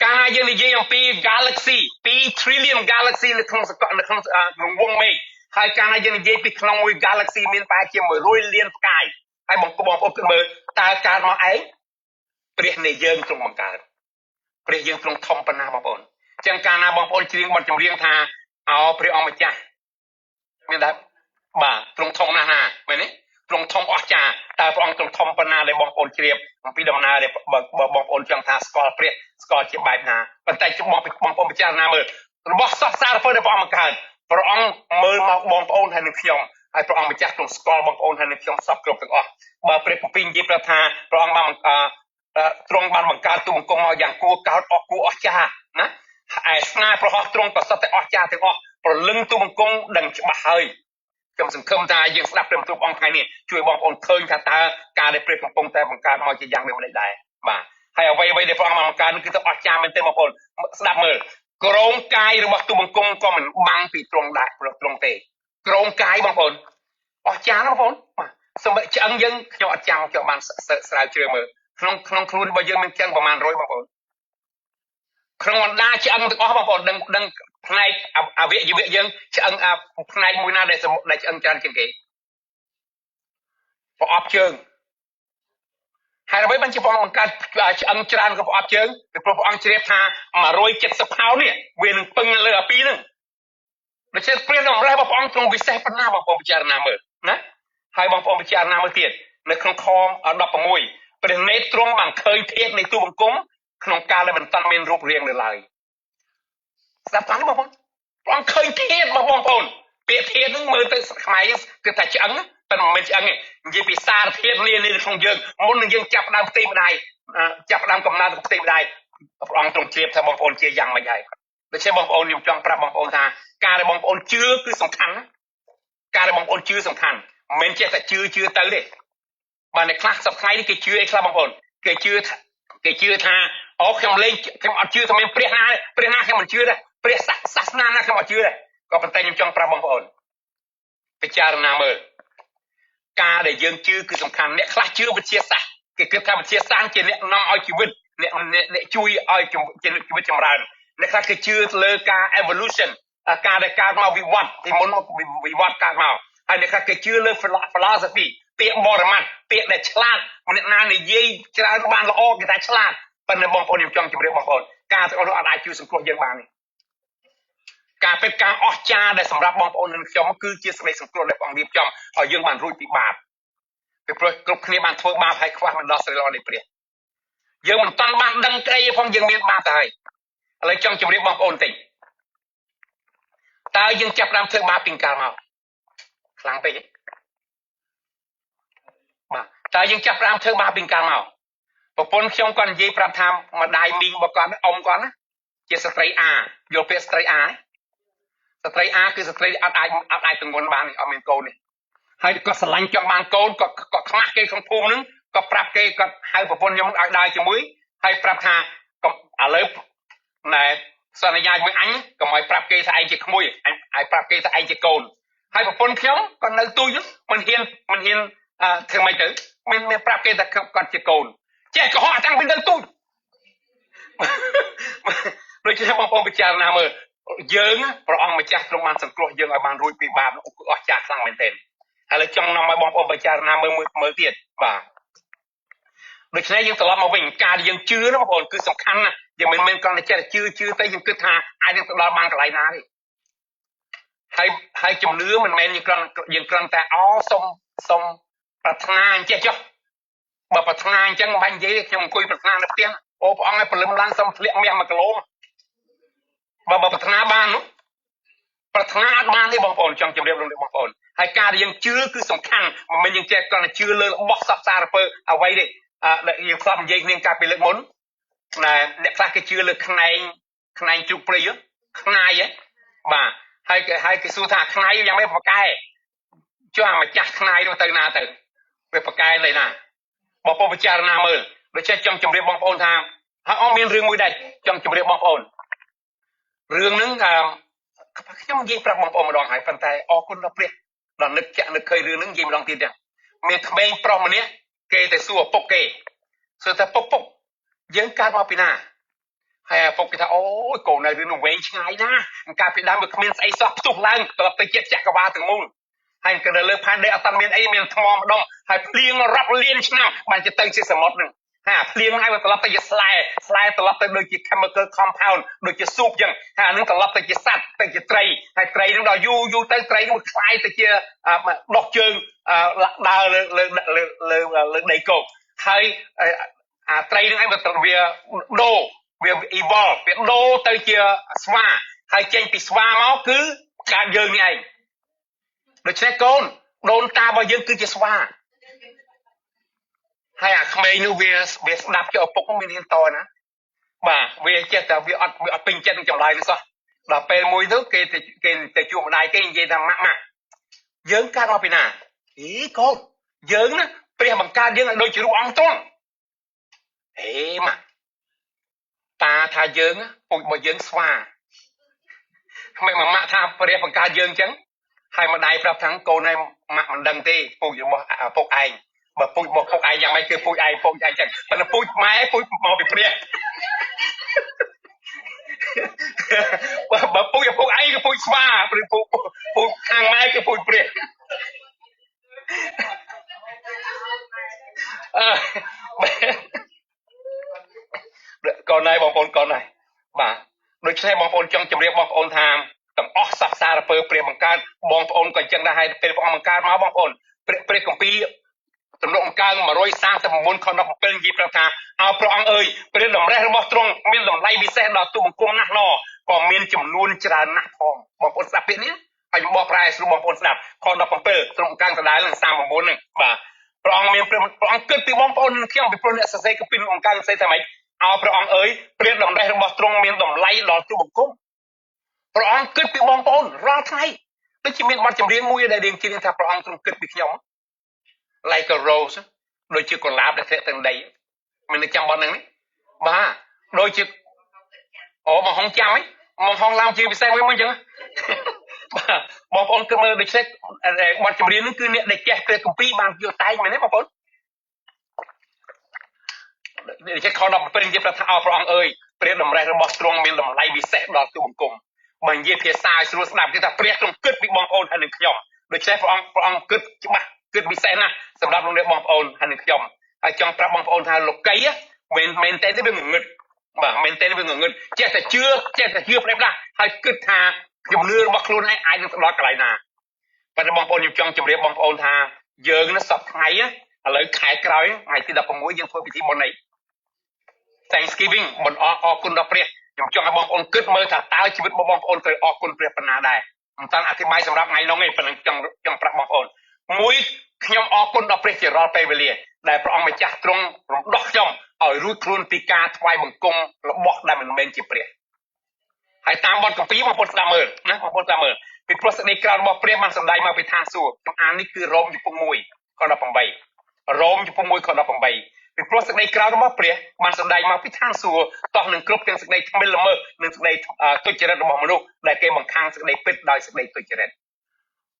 កាលយើងនិយាយអំពី galaxy 2 trillion galaxy នៅក្នុងសកលនៅក្នុងរង្វង់មេឃហើយកាលយើងនិយាយពីក្នុងមួយ galaxy មានប្រហែលជា100លានផ្កាយហើយបងប្អូនគិតមើលតើកើតមកឯងព្រះនៃយើងទ្រង់បង្កើតព្រះយើងទ្រង់ធំប៉ុណ្ណាបងប្អូនចឹងកាលណាបងប្អូនច្រៀងបទចម្រៀងថាអោព្រះអង្គម្ចាស់មានដែរបាទទ្រង់ធំណាស់ណាមែនទេទ្រង់ធំអស្ចារ្យតើព្រះអង្គទ្រង់ធំប៉ុណ្ណាដែលបងប្អូនជ្រាបអំពីដំណើរដែលបងប្អូនចង់ថាស្គាល់ព្រះស្គាល់ជាបែបណាប៉ុន្តែបងប្អូនពិចារណាមើលរបស់សោះសារពើដែលព្រះអង្គបង្កើតព្រះអង្គមើលមកបងប្អូនហើយនឹងខ្ញុំហើយព្រះអង្គម្ចាស់ទ្រង់ស្គាល់បងប្អូនហើយនឹងខ្ញុំសពគ្រប់ទាំងអស់បើព្រះគម្ពីរនិយាយប្រាប់ថាព្រះអង្គបានទ្រង់បានបង្កើតទូបង្គំមកយ៉ាងគួរកោតអស់គួរអស្ចារ្យណាឯស្នាប្រហោះទ្រង់ក៏សុទ្ធតែអស្ចារ្យទាំងអស់ប្រលឹងទូបង្គំដឹងច្បាស់ហើយខ្ញុំសង្ឃឹមថាយើងស្ដាប់ព្រះបន្ទូលព្រះអង្គថ្ងៃនេះជួយបងប្អូនឃើញថាតើការដែលព្រះកំពុងតែបង្កើតមកជាយ៉ាងដូចម្តេចដែរបាទហើយអ្វីៗដែលព្រះអង្គបានបង្កើតនោះគឺទៅអស្ចារ្យមែនទែនបងប្អូនស្ដាប់មើលក្រងកាយរបស់ទូបង្គំក៏មិនបាំងពីទ្រង់ដែរទ្រង់ទេក្រងកាយបងប្អូនអស្ចារ្យណាស់បងប្អូនបាទសម្រាប់ឆ្អឹងយើងខ្ញុំអត់ចាំខ្ញុំបានស្រាវជ្រាវមើលក្នុងក្នុងខ្លួនរបស់យើងមានឆ្អឹងប្រហែល100បងប្អូនក្នុងបណ្ដាឆ្អឹងទាំងអស់បងប្អូនដឹងដឹងផ្នែកអវយវៈយើងឆ្អឹងផ្នែកមួយណាដែលឆ្អឹងច្រើនជាងគេប្រអប់ជើងហើយអ្វីបានជាព្រះអង្គបង្កើតឆ្អឹងច្រើនក៏ប្រអប់ជើងពីព្រោះព្រះអង្គជ្រាបថា170ផោននេះវានឹងពឹងលើអាពីរហ្នឹងដូច្នេះព្រះតម្រេះរបស់ព្រះអង្គទ្រង់ពិសេសប៉ុណ្ណាបងប្អូនពិចារណាមើលណាហើយបងប្អូនពិចារណាមើលទៀតនៅក្នុងខ16ព្រះនេត្រទ្រង់បានឃើញធាតុនៃទូបង្គំក្នុងកាលដែលមិនតាន់មានរូបរាងនៅឡើយស្ដាប់តាន់បងប្អូនព្រះអង្គឃើញធាតុរបស់បងប្អូនពាក្យធាតុហ្នឹងមើលទៅខ្មែរគឺថាឆ្អឹងតែមិនមែនឆ្អឹងទេនិយាយពីសារធាតុលានៅក្នុងយើងមុននឹងយើងចាប់ដើមផ្ទៃម្ដាយចាប់ដើមកំណើតផ្ទៃម្ដាយព្រះអង្គទ្រង់ជ្រាបថាបងប្អូនជាយ៉ាងម៉េចហើយដូច្នេះបងប្អូនខ្ញុំចង់ប្រាប់បងប្អូនថាការដែលបងប្អូនជឿគឺសំខាន់ណាការដែលបងប្អូនជឿសំខាន់មិនមែនចេះតែជឿជឿទៅទេបាទអ្នកខ្លះសប្តាហ៍នេះគេជឿអីខ្លះបងប្អូនគេជឿថាអូខ្ញុំលេងខ្ញុំអត់ជឿថាមានព្រះណាព្រះណាខ្ញុំមិនជឿដែរព្រះសាសនាណាខ្ញុំអត់ជឿដែរក៏ប៉ុន្តែខ្ញុំចង់ប្រាប់បងប្អូនពិចារណាមើល ការដែលយើងជឿគឺសំខាន់អ្នកខ្លះជឿវិទ្យាសាស្ត្រគេគិតថាវិទ្យាសាស្ត្រជាអ្នកនាំឲ្យជីវិតអ្នកជួយឲ្យជីវិតចម្រើនអ្នកខ្លះគេជឿលើការ evolution ការដែលកើតមកវិវត្តពីមុនមកវិវត្តកើតមកហើយអ្នកខ្លះគេជឿលើ philosophy ពាក្យបរមត្ថពាក្យដែលឆ្លាតម្នាក់ណានិយាយច្រើនបានល្អគេថាឆ្លាតប៉ុន្តែបងប្អូនខ្ញុំចង់ជម្រាបបងប្អូនការទាំងអស់នោះអត់អាចជួយសង្គ្រោះយើងបានទេការពិតការអស្ចារ្យដែលសម្រាប់បងប្អូននិងខ្ញុំគឺជាសេចក្តីសង្គ្រោះដែលព្រះអង្គរៀបចំឲ្យយើងបានរួចពីបាបពីព្រោះគ្រប់គ្នាបានធ្វើបាបហើយខ្វះមិនដល់សេរីល្អនៃព្រះយើងមិនតាន់បានដឹងក្តីផងយើងមានបាបទៅហើយឥឡូវចង់ជម្រាបបងប្អូនតិចតើយើងចាប់ផ្ដើមធ្វើបាបពីកាលមកខ្លាំងពេកទេបាទតើយើងចាប់ផ្ដើមធ្វើបាបពីកាលមកប្រពន្ធខ្ញុំគាត់និយាយប្រាប់ថាម្ដាយមីងរបស់គាត់អ៊ំគាត់ណាជាស្ត្រីអាយល់ពាក្យស្ត្រីអាស្ត្រីអាគឺស្ត្រីអត់អាចទងន់បានអត់មានកូនទេហើយគាត់ស្រឡាញ់ចង់បានកូនគាត់ខ្មាស់គេក្នុងភូមិហ្នឹងគាត់ប្រាប់គេគាត់ហៅប្រពន្ធខ្ញុំឲ្យដើរជាមួយហើយប្រាប់ថាឥឡូវណែសន្យាជាមួយអញកុំឲ្យប្រាប់គេថាឯងជាក្មួយអញឲ្យប្រាប់គេថាឯងជាកូនហើយប្រពន្ធខ្ញុំគាត់នៅទូចមិនហ៊ានធ្វើម៉េចទៅមានប្រាប់គេថាគាត់ជាកូនចេះកុហកតាំងពីនៅទូចដូចជាបងប្អូនពិចារណាមើលយើងព្រះអង្គម្ចាស់ទ្រង់បានសង្គ្រោះយើងឲ្យបានរួចពីបាបគឺអស្ចារ្យខ្លាំងមែនទែនហើយលើចង់នាំឲ្យបងប្អូនពិចារណាមើលទៀតបាទដូច្នេះយើងត្រឡប់មកវិញការដែលយើងជឿណាបងប្អូនគឺសំខាន់ណាស់យើងមិនមែនគ្រាន់តែចេះជឿទៅយើងគិតថាអាចនឹងទៅដល់បានកន្លែងណាទេហើយជំនឿមិនមែនយើងគ្រាន់តែសុំប្រាថ្នាអញ្ចេះចុះបើប្រាថ្នាអញ្ចឹងមិនបាច់និយាយខ្ញុំអង្គុយប្រាថ្នានៅផ្ទះអូព្រះអង្គឲ្យព្រលឹមឡើងសុំធ្លាក់មាស1គីឡូបើប្រាថ្នាបាននោះប្រាថ្នាអត់បានទេបងប្អូនចង់ជម្រាបលោកបងប្អូនហើយការដែលយើងជឿគឺសំខាន់មិនមែនយើងចេះគ្រាន់តែជឿលើរបស់សពសារពើអ្វីទេដែលយើងធ្លាប់និយាយគ្នាកាលពីលើកមុនណែអ្នកខ្លះគេជឿលើខ្នែងជ្រូកព្រៃខ្នាយហ៎បាទហើយគេសួរថាខ្នាយយ៉ាងម៉េចប្រកែចុះអាម្ចាស់ខ្នាយនោះទៅណាទៅវាប្រកែនៅណាបងប្អូនពិចារណាមើលដូច្នេះចង់ជម្រាបបងប្អូនថាហើយអមានរឿងមួយដែរចង់ជម្រាបបងប្អូនរឿងហ្នឹងខ្ញុំនិយាយប្រាប់បងប្អូនម្ដងហើយប៉ុន្តែអរគុណដល់ព្រះដល់នឹកចាក់នឹកឃើញរឿងហ្នឹងនិយាយម្ដងទៀតទេមានក្មេងប្រុសម្នាក់គេទៅសួរឪពុកគេសួរថាពុកយើងកើតមកពីណាហើយឪពុកគេថាអូយកូននៅរឿងនោះវែងឆ្ងាយណាស់កាលពីដើមវាគ្មានស្អីសោះផ្ទុះឡើងត្រឡប់ទៅជាចក្រវាលទាំងមូលហើយក៏នៅលើផែនដីអត់តាន់មានអីមានថ្មម្ដងហើយភ្លៀងរាប់លានឆ្នាំបានជាទៅជាសមុទ្រហ្នឹងហើយអាភ្លៀងហ្នឹងឲ្យវាត្រឡប់ទៅជាស្លែត្រឡប់ទៅដូចជា chemical compound ដូចជាស៊ូបអញ្ចឹងហើយអានឹងត្រឡប់ទៅជាសត្វទៅជាត្រីហើយត្រីហ្នឹងដល់យូរទៅត្រីហ្នឹងក្លាយទៅជាដុះជើងដើរលើលើដីគោកហើយអាត្រីហ្នឹងឯងវាដូរវា evolve វាដូរទៅជាស្វាហើយចេញពីស្វាមកគឺកើតយើងនេះឯងដូច្នេះកូនដូនតារបស់យើងគឺជាស្វាហើយអាក្មេងនោះវាស្ដាប់ចុះឪពុកមានហ៊ានតណាបាទវាចេះតែវាអត់ពេញចិត្តនឹងចម្លើយនោះសោះដល់ពេលមួយទៅគេទៅជួបម្ដាយគេនិយាយថាម៉ាក់យើងកើតមកពីណាអីកូនយើងណាព្រះបង្កើតយើងឲ្យដូចជារូបអង្គទ្រង់អេម៉ាក់តាថាយើងពូជរបស់យើងស្វាមិនម៉ាក់ថាព្រះបង្កើតយើងអញ្ចឹងហើយម្ដាយប្រាប់ថាកូនឯងម៉ាក់មិនដឹងទេពូជរបស់ពុកឯងបើពូជរបស់ពុកឯងយ៉ាងម៉េចគឺពូជឯងពូជឯងចឹងប៉ុន្តែពូជម៉ែពូជមកពីព្រះបើពូជឪពុកឯងគឺពូជស្វាព្រោះពូជខាងម៉ែគឺពូជព្រះអឺកូនឯងបងប្អូនកូនឯងបាទដូច្នេះបងប្អូនចង់ជម្រាបបងប្អូនថាទាំងអស់សពសារពើព្រះបង្កើតបងប្អូនក៏អញ្ចឹងដែរហើយពេលព្រះអង្គបង្កើតមកបងប្អូនព្រះគម្ពីរទំនុកបង្កើង139ខ17និយាយប្រាប់ថាអោព្រះអង្គអើយព្រះតម្រេះរបស់ទ្រង់មានតម្លៃពិសេសដល់ទូបង្គំណាស់ណក៏មានចំនួនច្រើនណាស់ផងបងប្អូនស្ដាប់ពាក្យនេះហើយខ្ញុំបកប្រែស្រួលបងប្អូនស្ដាប់ខ17ទ្រង់បង្កើងដដែលនឹង39ហ្នឹងបាទព្រះអង្គមានព្រះអង្គគិតពីបងប្អូននឹងខ្ញុំពីព្រោះអ្នកសរសេរគម្ពីរបង្កើងសរសេរថាម៉េចអោព្រះអង្គអើយព្រះតម្រេះរបស់ទ្រង់មានតម្លៃដល់ទូបង្គំព្រះអង្គគិតពីបងប្អូនរាល់ថ្ងៃដូចជាមានបទចម្រៀងមួយដែលរៀងជឿថាព្រះអង្គទ្រង់គិតពីខ្ញុំ like a rose ដូចជាកុលាបដែលធ្លាក់ទៅដីមាននឹកចាំបទហ្នឹងនេះបាទដូចជាអូមកហងចាំហីមកហងឡើងជាពិសេសមួយអញ្ចឹង បងប្អូនគឺមើលដូច្នេះបទចម្រៀងនេះគឺអ្នកដែលចេះព្រះគម្ពីរបានយកតែងមែនទេបងប្អូននេះខ17និយាយប្រាប់ថាអោព្រះអង្គអើយព្រះតម្រេះរបស់ទ្រង់មានតម្លៃពិសេសដល់ទូបង្គំបើនិយាយភាសាឲ្យស្រួលស្ដាប់គឺថាព្រះទ្រង់គិតពីបងប្អូនហើយនឹងខ្ញុំដូច្នេះព្រះអង្គគិតច្បាស់គិតពិសេសណាស់សម្រាប់លោកអ្នកបងប្អូនហើយនឹងខ្ញុំហើយចង់ប្រាប់បងប្អូនថាលោកីមិនមែនទេវាងងឹតបាទមែនទេវាងងឹតចេះតែជឿចេះតែជឿព្រះផ្លាស់ហើយគិតថាជំនឿរបស់ខ្លួនឯងអាចនឹងទៅដល់កន្លែងណាប៉ុន្តែបងប្អូនខ្ញុំចង់ជម្រាបបងប្អូនថាយើងនៅសប្តាហ៍ថ្ងៃឥឡូវខែក្រោយថ្ងៃទី16យើងធ្វើពិធីបុណ្យអី Thanksgiving បុណ្យអរគុណដល់ព្រះខ្ញុំចង់ឲ្យបងប្អូនគិតមើលថាតើជីវិតរបស់បងប្អូនត្រូវអរគុណព្រះប៉ុណ្ណាដែរមិនតាន់អធិប្បាយសម្រាប់ថ្ងៃនោះទេប៉ុន្តែចង់ប្រាប់បងប្អូនមួយខ្ញុំអរគុណដល់ព្រះជារាល់ពេលវេលាដែលព្រះអង្គម្ចាស់ទ្រង់រំដោះខ្ញុំឲ្យរួចខ្លួនពីការថ្វាយបង្គំរបស់ដែលមិនមែនជាព្រះហើយតាមបទគម្ពីរបងប្អូនស្ដាប់មើលណាបងប្អូនស្ដាប់មើលពីព្រោះសេចក្តីក្រោធរបស់ព្រះបានសម្ដែងមកពីឋានសួគ៌ខ្ញុំអាននេះគឺរ៉ូមជំពូក1ខ18រ៉ូមជំពូក1ខ18ពីព្រោះសេចក្តីក្រោធរបស់ព្រះបានសម្ដែងមកពីឋានសួគ៌តោះនឹងគ្រប់ទាំងសេចក្តីថ្មិលល្មើសនិងសេចក្តីទុច្ចរិតរបស់មនុស្សដែលគេបង្ខាំងសេចក្តីពិតដោយសេចក្តីទុច្ចរិត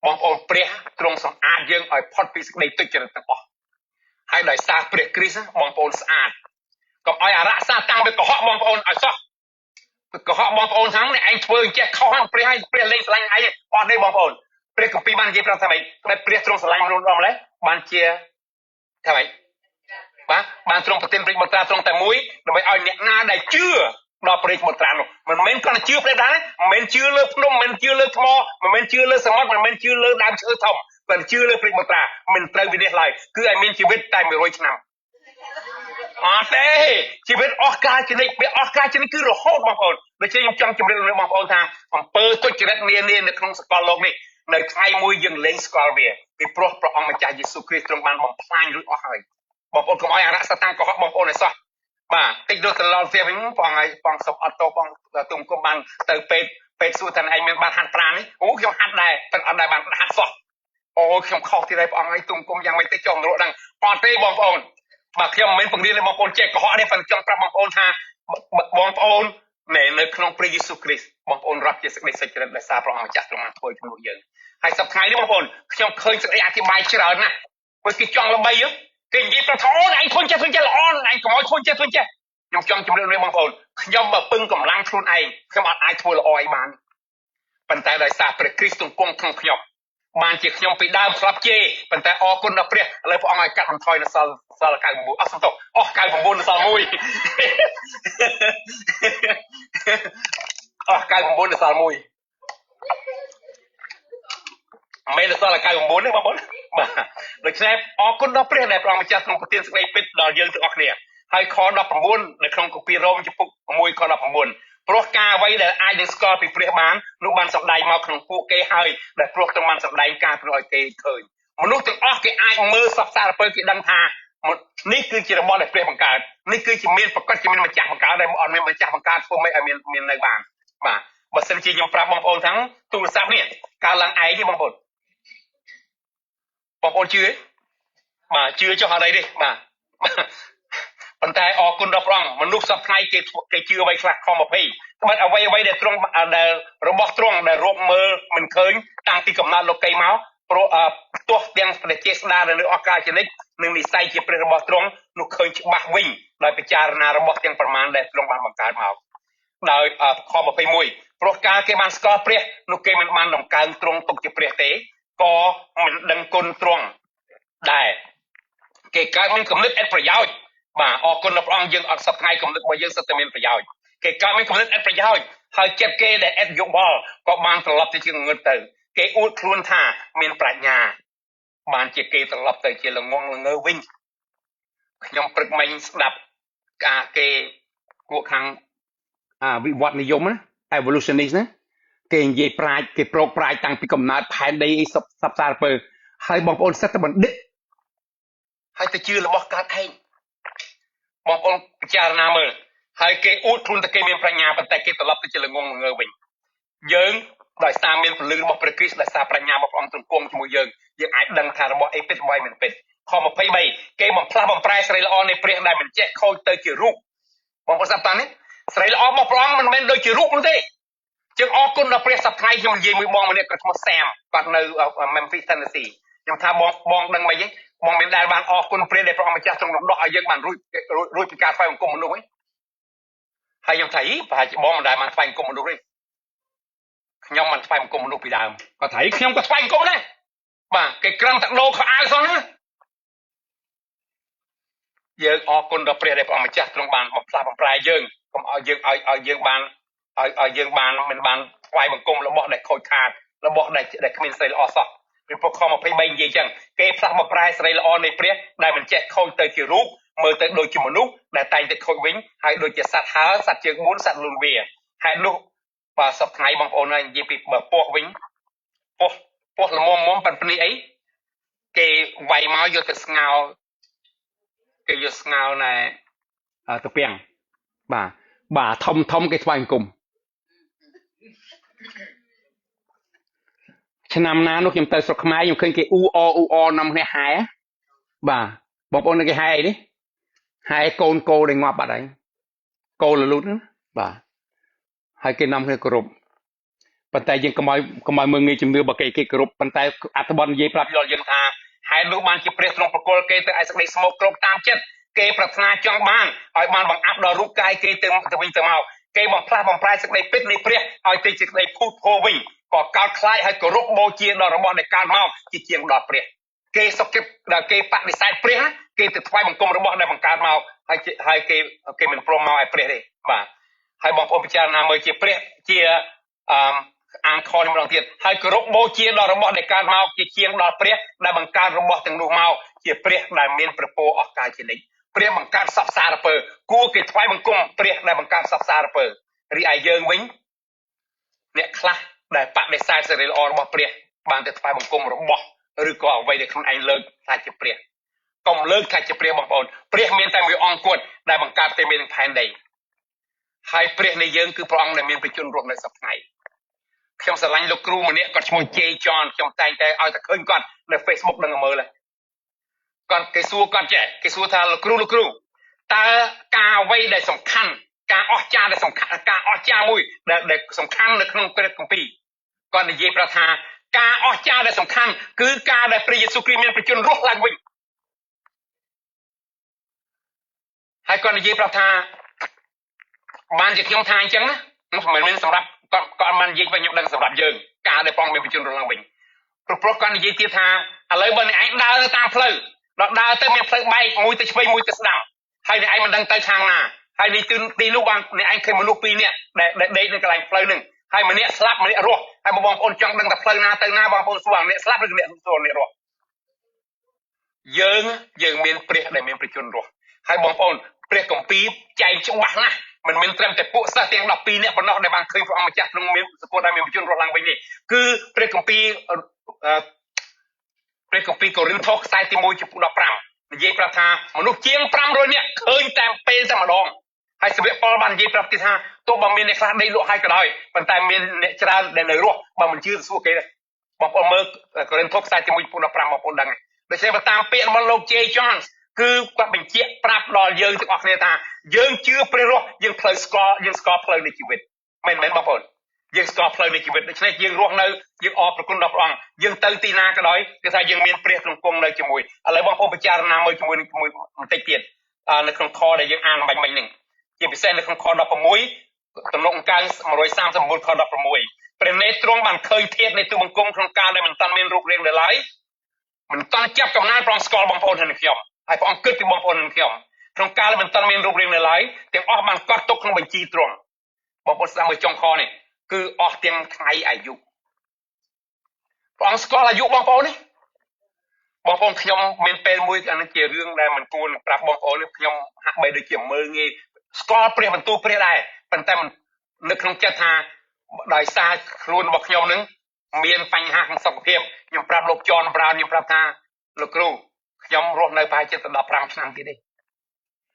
បងប្អូនព្រះទ្រង់សម្អាតយើងឲ្យផុតពីសេចក្តីទុច្ចរិតទាំងអស់ហើយដោយសារព្រះគ្រីស្ទបងប្អូនស្អាតកុំឲ្យអារក្សសាតាំងវាកុហកបងប្អូនឲ្យសោះកុហកបងប្អូនថានេះឯងធ្វើចេះខុសហ្នឹងព្រះឲ្យព្រះលេងស្រឡាញ់ឯងអត់ទេបងប្អូនព្រះគម្ពីរបាននិយាយប្រាប់ថាម៉េចតែព្រះទ្រង់ស្រឡាញ់មនុស្សដល់ម្ល៉េះបានជាថាម៉េចបាទបានទ្រង់ប្រទានព្រះបុត្រាទ្រង់តែមួយដើម្បីឲ្យអ្នកណាដែលជឿដល់ព្រះបុត្រានោះមិនមែនគ្រាន់តែជឿព្រះដែរមិនមែនជឿលើភ្នំមិនមែនជឿលើថ្មមិនមែនជឿលើសមុទ្រមិនមែនជឿលើដើមឈើធំតែជឿលើព្រះបុត្រាមិនត្រូវវិនិច្ឆ័យឡើយគឺឲ្យមានជីវិតតែ100ឆ្នាំអត់ទេជីវិតអស់កាលជានិច្ចវាអស់កាលជានិច្ចគឺរហូតបងប្អូនដូច្នេះខ្ញុំចង់ជម្រាបលោកបងប្អូនថាអំពើទុច្ចរិតនានានៅក្នុងសកលលោកនេះនៅថ្ងៃមួយយើងលែងស្គាល់វាពីព្រោះព្រះអង្គម្ចាស់យេស៊ូវគ្រីស្ទទ្រង់បានបំផ្លាញរួចអស់ហើយបងប្អូនកុំឲ្យអារក្សសាតាំងកុហកបងប្អូនឲ្យសោះបាទតិចដូចត្រឡប់ទៀតវិញបងឲ្យបងសុំអត់ទោសបងទុំគុំបានទៅពេទ្យសួរថាឯងមានបានហាត់ប្រាណនេះអូខ្ញុំហាត់ដែរតែអត់ដែរបានហាត់សោះអូខ្ញុំខុសទៀតហើយបងឲ្យទុំគុំយ៉ាងម៉េចទៅចុះនរកដឹងអត់ទេបងប្អូនបាទខ្ញុំមិនមែនបង្រៀនឲ្យបងប្អូនចេះកុហកទេប៉ុន្តែចង់ប្រាប់បងប្អូនថាបងប្អូននៅក្នុងព្រះយេស៊ូវគ្រីស្ទបងប្អូនរាប់ជាសេចក្តីសុចរិតដោយសារព្រះអង្គម្ចាស់ទ្រង់បានធ្វើជំនួសយើងហើយសប្តាហ៍នេះបងប្អូនខ្ញុំឃើញសេចក្តីអធិប្បាយច្រើនណាស់ព្រោះគេចង់ល្បីគេនិយាយប្រាប់ថាអូនឯងធ្វើចេះធ្វើចេះល្អឯងកុំឲ្យធ្វើចេះធ្វើចេះខ្ញុំចង់ជម្រាបលាបងប្អូនខ្ញុំបើពឹងកម្លាំងខ្លួនឯងខ្ញុំអត់អាចធ្វើល្អឲ្យបានប៉ុន្តែដោយសារព្រះគ្រីស្ទទ្រង់គង់ក្នុងខ្ញុំបានជាខ្ញុំពីដើមធ្លាប់ជេរប៉ុន្តែអរគុណដល់ព្រះឥឡូវព្រះអង្គឲ្យកាត់បន្ថយនៅសល់99អស់សំទោសអស់99នៅសល់1អស់99នៅសល់1មិននៅសល់99ទេបងប្អូនបាទដូច្នេះអរគុណដល់ព្រះដែលព្រះអង្គម្ចាស់ទ្រង់ប្រទានសេចក្តីពិតដល់យើងទាំងអស់គ្នាហើយខ19នៅក្នុងគម្ពីររ៉ូមជំពូក1ខ19ព្រោះការអ្វីដែលអាចនឹងស្គាល់ពីព្រះបាននោះបានសម្ដែងមកក្នុងពួកគេហើយដែលព្រោះទ្រង់បានសម្ដែងការព្រោះឲ្យគេឃើញមនុស្សទាំងអស់គេអាចមើលសពសារពើគេដឹងថានេះគឺជារបស់ដែលព្រះបង្កើតនេះគឺជាមានប្រកាសជាមានម្ចាស់បង្កើតដែលអត់មានម្ចាស់បង្កើតធ្វើម៉េចឲ្យមាននៅបានបាទបើសិនជាខ្ញុំប្រាប់បងប្អូនថាទូរស័ព្ទនេះកើតឡើងឯងទេបងប្អូនបងប្អូនជឿទេបាទជឿចុះអត់អីទេបាទប៉ុន្តែអរគុណដល់ព្រះអង្គមនុស្សសប្តាហ៍គេជឿអ្វីខ្លះខ20ត្បិតអ្វីដែលទ្រង់ដែលរបស់ទ្រង់ដែលរកមើលមិនឃើញតាំងពីកំណត់លោកីមកព្រោះទោះទាំងព្រះចេស្តាដែលនៅអស់កាលជានិច្ចនិងនិស័យជាព្រះរបស់ទ្រង់នោះឃើញច្បាស់វិញដោយពិចារណារបស់ទាំងប្រមាណដែលទ្រង់បានបង្កើតមកដោយខ21ព្រោះកាលគេបានស្គាល់ព្រះនោះគេមិនបានតម្កើងទ្រង់ទុកជាព្រះទេក៏មិនដឹងគុណទ្រង់ដែរគេកើតមានគំនិតឥតប្រយោជន៍បាទអរគុណដល់ព្រះអង្គយើងអត់សប្តាហ៍គំនិតរបស់យើងសុទ្ធតែមានប្រយោជន៍គេកើតមានគំនិតឥតប្រយោជន៍ហើយចិត្តគេដែលឥតយោបល់ក៏បានត្រឡប់ទៅជាងងឹតទៅគេអួតខ្លួនថាមានប្រាជ្ញាបានជាគេត្រឡប់ទៅជាល្ងងល្ងើវិញខ្ញុំព្រឹកមិញស្ដាប់ការគេពួកខាងវិវត្តនិយមណា evolutionist ណាគេនិយាយប្រាជ្ញគេប្រោកប្រាជ្ញតាំងពីកំណើតផែនដីអីសពសារពើហើយបងប្អូនសិតតែបណ្ឌិតហើយទៅជឿរបស់កើតឯងបងប្អូនពិចារណាមើលហើយគេអួតខ្លួនតែគេមានប្រាជ្ញាប៉ុន្តែគេត្រឡប់ទៅជាល្ងងល្ងើវិញយើងដោយសារមានពលឺរបស់ព្រះគ្រីស្ទដោយសារប្រាជ្ញារបស់ព្រះអង្គទ្រង់គង់ជាមួយយើងយើងអាចដឹងថារបស់អីពិតរបស់អីមិនពិតខ23គេបំផ្លាស់បំប្រែស្រីល្អនៃព្រះដែលមិនចេះខូចទៅជារូបបងប្អូនស្ដាប់តានេះស្រីល្អរបស់ព្រះអង្គមិនមែនដូចជារូបនោះទេ ជាងអរគុណដល់ព្រះសប្តាហ៍ខ្ញុំនិយាយមួយបងម្នាក់គាត់ឈ្មោះសាមគាត់នៅ Memphis Tennessee ខ្ញុំថាបងបងដឹងមិនទេបងមានដែលបានអរគុណព្រះដែលព្រះអង្គម្ចាស់ទ្រង់រំដោះឲ្យយើងបានរួចរួចពីការថ្វាយបង្គំមនុស្សទេហើយខ្ញុំថាអីប្រហែលជាបងមិនដែលបានថ្វាយបង្គំមនុស្សទេខ្ញុំមិនថ្វាយបង្គំមនុស្សពីដើមគាត់ថាខ្ញុំក៏ថ្វាយបង្គំដែរបាទគេក្រំតែដូរខោអាវសោះណាយើងអរគុណដល់ព្រះដែលព្រះអង្គម្ចាស់ទ្រង់បានបំផ្លាស់បំប្រែយើងកុំឲ្យយើងឲ្យឲ្យយើងបានឲ្យឲ្យយើងបានមិនបានថ្វាយបង្គំរបស់ដែលខូចខាតរបស់ដែលគ្មានស្រីល្អសោះពីព្រោះខ23និយាយចឹងគេផ្លាស់បំប្រែស្រីល្អនៃព្រះដែលមិនចេះខូចទៅជារូបមើលទៅដូចជាមនុស្សដែលតែងតែខូចវិញហើយដូចជាសត្វហើសត្វជើង4សត្វលូនវាហេតុនោះបាទសប្តាហ៍បងប្អូនហើយនិយាយពីបើពស់វិញពស់ពស់ល្មមមប៉ុន្តែអីគេវាយមកយកទៅស្ងោគេយកស្ងោណែទៅពាំងបាទបាទធំធំគេថ្វាយអង្គមឆ្នាំណានោះខ្ញុំទៅស្រុកខ្មែរខ្ញុំឃើញគេអ៊ូអអ៊ូអនាំគ្នាហែបាទបងប្អូនគេហែអីនេះហែកូនគោដែលងាប់បាត់ហើយគោលលូតណាបាទហើយគេនាំគ្នាគោរពប៉ុន្តែយើងកុំឲ្យមើលងាយជំនឿបើគេគេគោរពប៉ុន្តែអត្ថបទនិយាយប្រាប់ដល់យើងថាហេតុនោះបានជាព្រះទ្រង់ប្រគល់គេទៅឲ្យសេចក្តីស្មោកគ្រោកតាមចិត្តគេប្រាថ្នាចង់បានឲ្យបានបង្អាប់ដល់រូបកាយគេទៅវិញទៅមកគេបំផ្លាស់បំប្រែសេចក្តីពិតនៃព្រះឲ្យទៅជាសេចក្តីភូតភរវិញក៏កោតខ្លាចឲ្យគោរពបូជាដល់របស់ដែលកើតមកជាជាងដល់ព្រះគេសុខចិត្តដល់គេបដិសេធព្រះគេទៅថ្វាយបង្គំរបស់ដែលបង្កើតមកហើយគេមិនព្រមមកឲ្យព្រះទេបាទហើយបងប្អូនពិចារណាមើលជាព្រះជាអឺអាងខនេះម្ដងទៀតហើយគោរពបូជាដល់របស់ដែលកើតមកជាជាងដល់ព្រះដែលបង្កើតរបស់ទាំងនោះមកជាព្រះដែលមានព្រះពរអស់កលជានិច្ចព្រះបង្កើតសពសារពើគួរគេថ្វាយបង្គំព្រះដែលបង្កើតសពសារពើរីឯយើងវិញអ្នកខ្លះដែលបដិសេធសេរីល្អរបស់ព្រះបានទៅថ្វាយបង្គំរបស់ឬក៏អ្វីដែលខ្លួនឯងលើកថាជាព្រះកុំលើកថាជាព្រះបងប្អូនព្រះមានតែមួយអង្គគត់ដែលបង្កើតតែមាននឹងផែនដីហើយព្រះនៃយើងគឺព្រះអង្គដែលមានព្រះជន្មរស់នៅសព្វថ្ងៃខ្ញុំស្រឡាញ់លោកគ្រូម្នាក់គាត់ឈ្មោះ J John ខ្ញុំតែងតែឲ្យតែឃើញគាត់នៅ Facebook ដឹងមើលហើយគាត់គេសួរគាត់ចេះគេសួរថាលោកគ្រូលោកគ្រូតើការអ្វីដែលសំខាន់ការអស្ចារ្យដែលសំខាន់ការអស្ចារ្យមួយដែលសំខាន់នៅក្នុងព្រះគម្ពីរគាត់និយាយប្រាប់ថាការអស្ចារ្យដែលសំខាន់គឺការដែលព្រះយេស៊ូវគ្រីស្ទមានព្រះជន្មរស់ឡើងវិញហើយគាត់និយាយប្រាប់ថាបានជាខ្ញុំថាអញ្ចឹងណាមិនមែនសម្រាប់គាត់គាត់បាននិយាយវិញខ្ញុំដឹងសម្រាប់យើងការដែលព្រះអង្គមានព្រះជន្មរស់ឡើងវិញព្រោះគាត់និយាយទៀតថាឥឡូវបើអ្នកឯងដើរទៅតាមផ្លូវដល់ដើរទៅមានផ្លូវបែកមួយទៅឆ្វេងមួយទៅស្ដាំហើយអ្នកឯងមិនដឹងទៅខាងណាហើយនេះទីនោះបានអ្នកឯងឃើញមនុស្សពីរនាក់ដែលដេកនៅកន្លែងផ្លូវហ្នឹងហើយម្នាក់ស្លាប់ម្នាក់រស់ហើយបងប្អូនចង់ដឹងថាផ្លូវណាទៅណាបងប្អូនសួរអ្នកស្លាប់ឬអ្នកសួរអ្នករស់យើងមានព្រះដែលមានព្រះជន្មរស់ហើយបងប្អូនព្រះគម្ពីរចែងច្បាស់ណាស់មិនមែនត្រឹមតែពួកសិស្សទាំង12នាក់ប៉ុណ្ណោះដែលបានឃើញព្រះអង្គម្ចាស់ទ្រង់មានសពតដែលមានព្រះជន្មរស់ឡើងវិញនេះគឺព្រះគម្ពីរកូរិនថូសខ្សែទី1ចំពោះ15និយាយប្រាប់ថាមនុស្សជាង500នាក់ឃើញតាមពេលតែម្ដងហើយសាវកប៉ុលបាននិយាយប្រាប់គេថាទោះបើមានអ្នកខ្លះដេកលក់ហើយក៏ដោយប៉ុន្តែមានអ្នកច្រើនដែលនៅរស់បើមិនជឿសួរគេបងប្អូនមើលកូរិនថូសខ្សែទី1ចំពោះ15បងប្អូនដឹងហើយដូច្នេះបើតាមពាក្យរបស់លោក J Jones គឺគាត់បញ្ជាក់ប្រាប់ដល់យើងទាំងអស់គ្នាថាយើងជឿព្រះរស់យើងផ្លូវស្គាល់យើងស្គាល់ផ្លូវនៃជីវិតមែនមែនបងប្អូនយើងស្គាល់ផ្លូវនៃជីវិតដូច្នេះយើងរស់នៅយើងអរព្រះគុណដល់ព្រះអង្គយើងទៅទីណាក៏ដោយគឺថាយើងមានព្រះទ្រង់គង់នៅជាមួយឥឡូវបងប្អូនពិចារណាមើលជាមួយនឹងបន្តិចទៀតនៅក្នុងខដែលយើងអានបាញ់មិញហ្នឹងជាពិសេសនៅក្នុងខ16ទំនុកអង្កើង139ខ16ព្រះនេត្រទ្រង់បានឃើញធាតុនៃទូបង្គំក្នុងកាលដែលមិនតាន់មានរូបរាងនៅឡើយមិនតាន់ចាប់កំណើតព្រះអង្គស្គាល់បងប្អូនហើយនឹងខ្ញុំហើយព្រះអង្គគិតពីបងប្អូននឹងខ្ញុំក្នុងកាលមិនតាន់មានរូបរាងនៅឡើយទាំងអស់បានកត់ទុកក្នុងបញ្ជីទ្រង់បងប្អូនស្ដាប់មើលចុងខនេះគឺអស់ទាំងថ្ងៃអាយុព្រះអង្គស្គាល់អាយុបងប្អូននេះបងប្អូនខ្ញុំមានពេលមួយអានេះជារឿងដែលមិនគួរនឹងប្រាប់បងប្អូននេះខ្ញុំហាក់បីដូចជាមើលងាយស្គាល់ព្រះបន្ទូលព្រះដែរប៉ុន្តែនៅក្នុងចិត្តថាដោយសារខ្លួនរបស់ខ្ញុំនឹងមានបញ្ហាក្នុងសុខភាពខ្ញុំប្រាប់លោកចនប្រាវខ្ញុំប្រាប់ថាលោកគ្រូខ្ញុំរស់នៅប្រហែលជា15ឆ្នាំទៀតទេ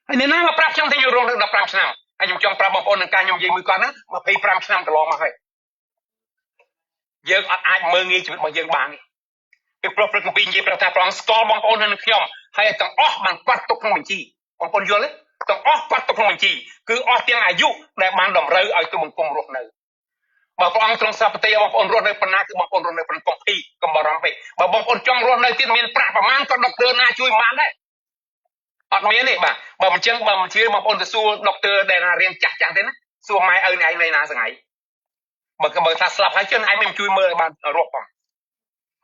ហើយអ្នកណាមកប្រាប់ខ្ញុំថាខ្ញុំរស់នៅ15ឆ្នាំហើយខ្ញុំចង់ប្រាប់បងប្អូននឹងការខ្ញុំនិយាយមួយគាត់ហ្នឹង25ឆ្នាំកន្លងមកហើយយើងអត់អាចមើលងាយជីវិតរបស់យើងបានទេពីព្រោះព្រះគម្ពីរនិយាយប្រាប់ថាព្រះអង្គស្គាល់បងប្អូនហើយនឹងខ្ញុំហើយទាំងអស់បានកត់ទុកក្នុងបញ្ជីបងប្អូនយល់ទេទាំងអស់កត់ទុកក្នុងបញ្ជីគឺអស់ទាំងអាយុដែលបានតម្រូវឲ្យទូបង្គំរស់នៅ បើព្រះអង្គទ្រង់សពតិបងប្អូនរស់នៅប៉ុណ្ណាគឺបងប្អូនរស់នៅប៉ុណ្ណឹងកុំភ័យកុំបារម្ភពេកបើបងប្អូនចង់រស់នៅទៀតមានប្រាក់ប្រមាណក៏ដុកទ័រណាជួយមិនបានដែរអត់មានទេបាទបើមិនចឹងបើមិនជឿបងប្អូនទៅសួរដុកទ័រដែលណារៀនចាស់ចាស់ទេណាសួរម៉ែឪឯងនៅណាសងៃបើថាស្លាប់ហើយចឹងឯងមិនជួយមើលឲ្យបានរស់ផ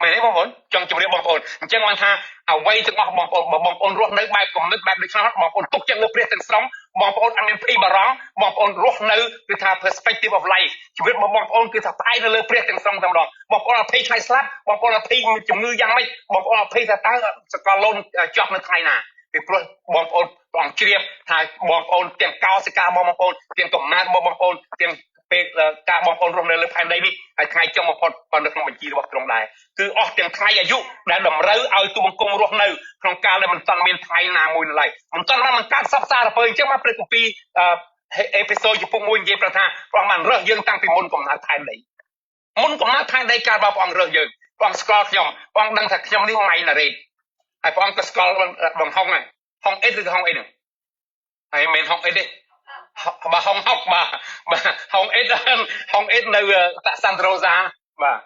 ងមែនទេបងប្អូនចង់ជម្រាបបងប្អូនអញ្ចឹងបានថាអ្វីទាំងអស់បងប្អូនបើបងប្អូនរស់នៅបែបគំនិតបែបដូច្នោះបងប្អូនទុកចិត្តលើព្រះទាំងស្រុងបងប្អូនអត់មានភ័យបារម្ភបងប្អូនរស់នៅគឺថា perspective of life ជីវិតរបស់បងប្អូនគឺថាផ្អែកនៅលើព្រះទាំងស្រុងតែម្ដងបងប្អូនអត់ភ័យថ្ងៃស្លាប់បងប្អូនអត់ភ័យជំងឺយ៉ាងម៉េចបងប្អូនអត់ភ័យថាតើសកលលោកចប់នៅថ្ងៃណាពីព្រោះបងប្អូនព្រះអង្គជ្រាបថាបងប្អូនទាំងកោសិការបស់បងប្អូនទាំងកំណើតរបស់បងប្អូនទាំងពេលការបងប្អូនរស់នៅលើផែនដីនេះហើយថ្ងៃចុងបំផុតក៏នៅក្នុងបញ្ជីរបស់ទ្រង់ដែរគឺអស់ទាំងថ្ងៃអាយុដែលតម្រូវឲ្យទូបង្គំរស់នៅក្នុងកាលដែលមិនទាន់មានថ្ងៃណាមួយនៅឡើយមិនទាន់បានបង្កើតសពសារពើអញ្ចឹងមកព្រះគម្ពីរអេពីសូតចំពុក1និយាយប្រាប់ថាព្រះអង្គបានរើសយើងតាំងពីមុនកំណើតផែនដីមុនកំណើតផែនដីកាលបើព្រះអង្គរើសយើងព្រះអង្គស្គាល់ខ្ញុំព្រះអង្គដឹងថាខ្ញុំនេះម៉ៃណារ៉េតហើយព្រះអង្គក៏ស្គាល់បងហុងដែរហុងអេតឬហុងអីហ្នឹងហើយមិនមែនហុងអេតទេបាទហុងហុកបាទបាទហុងអេតហុងអេតនៅតាសាន់ដ្រូសាបា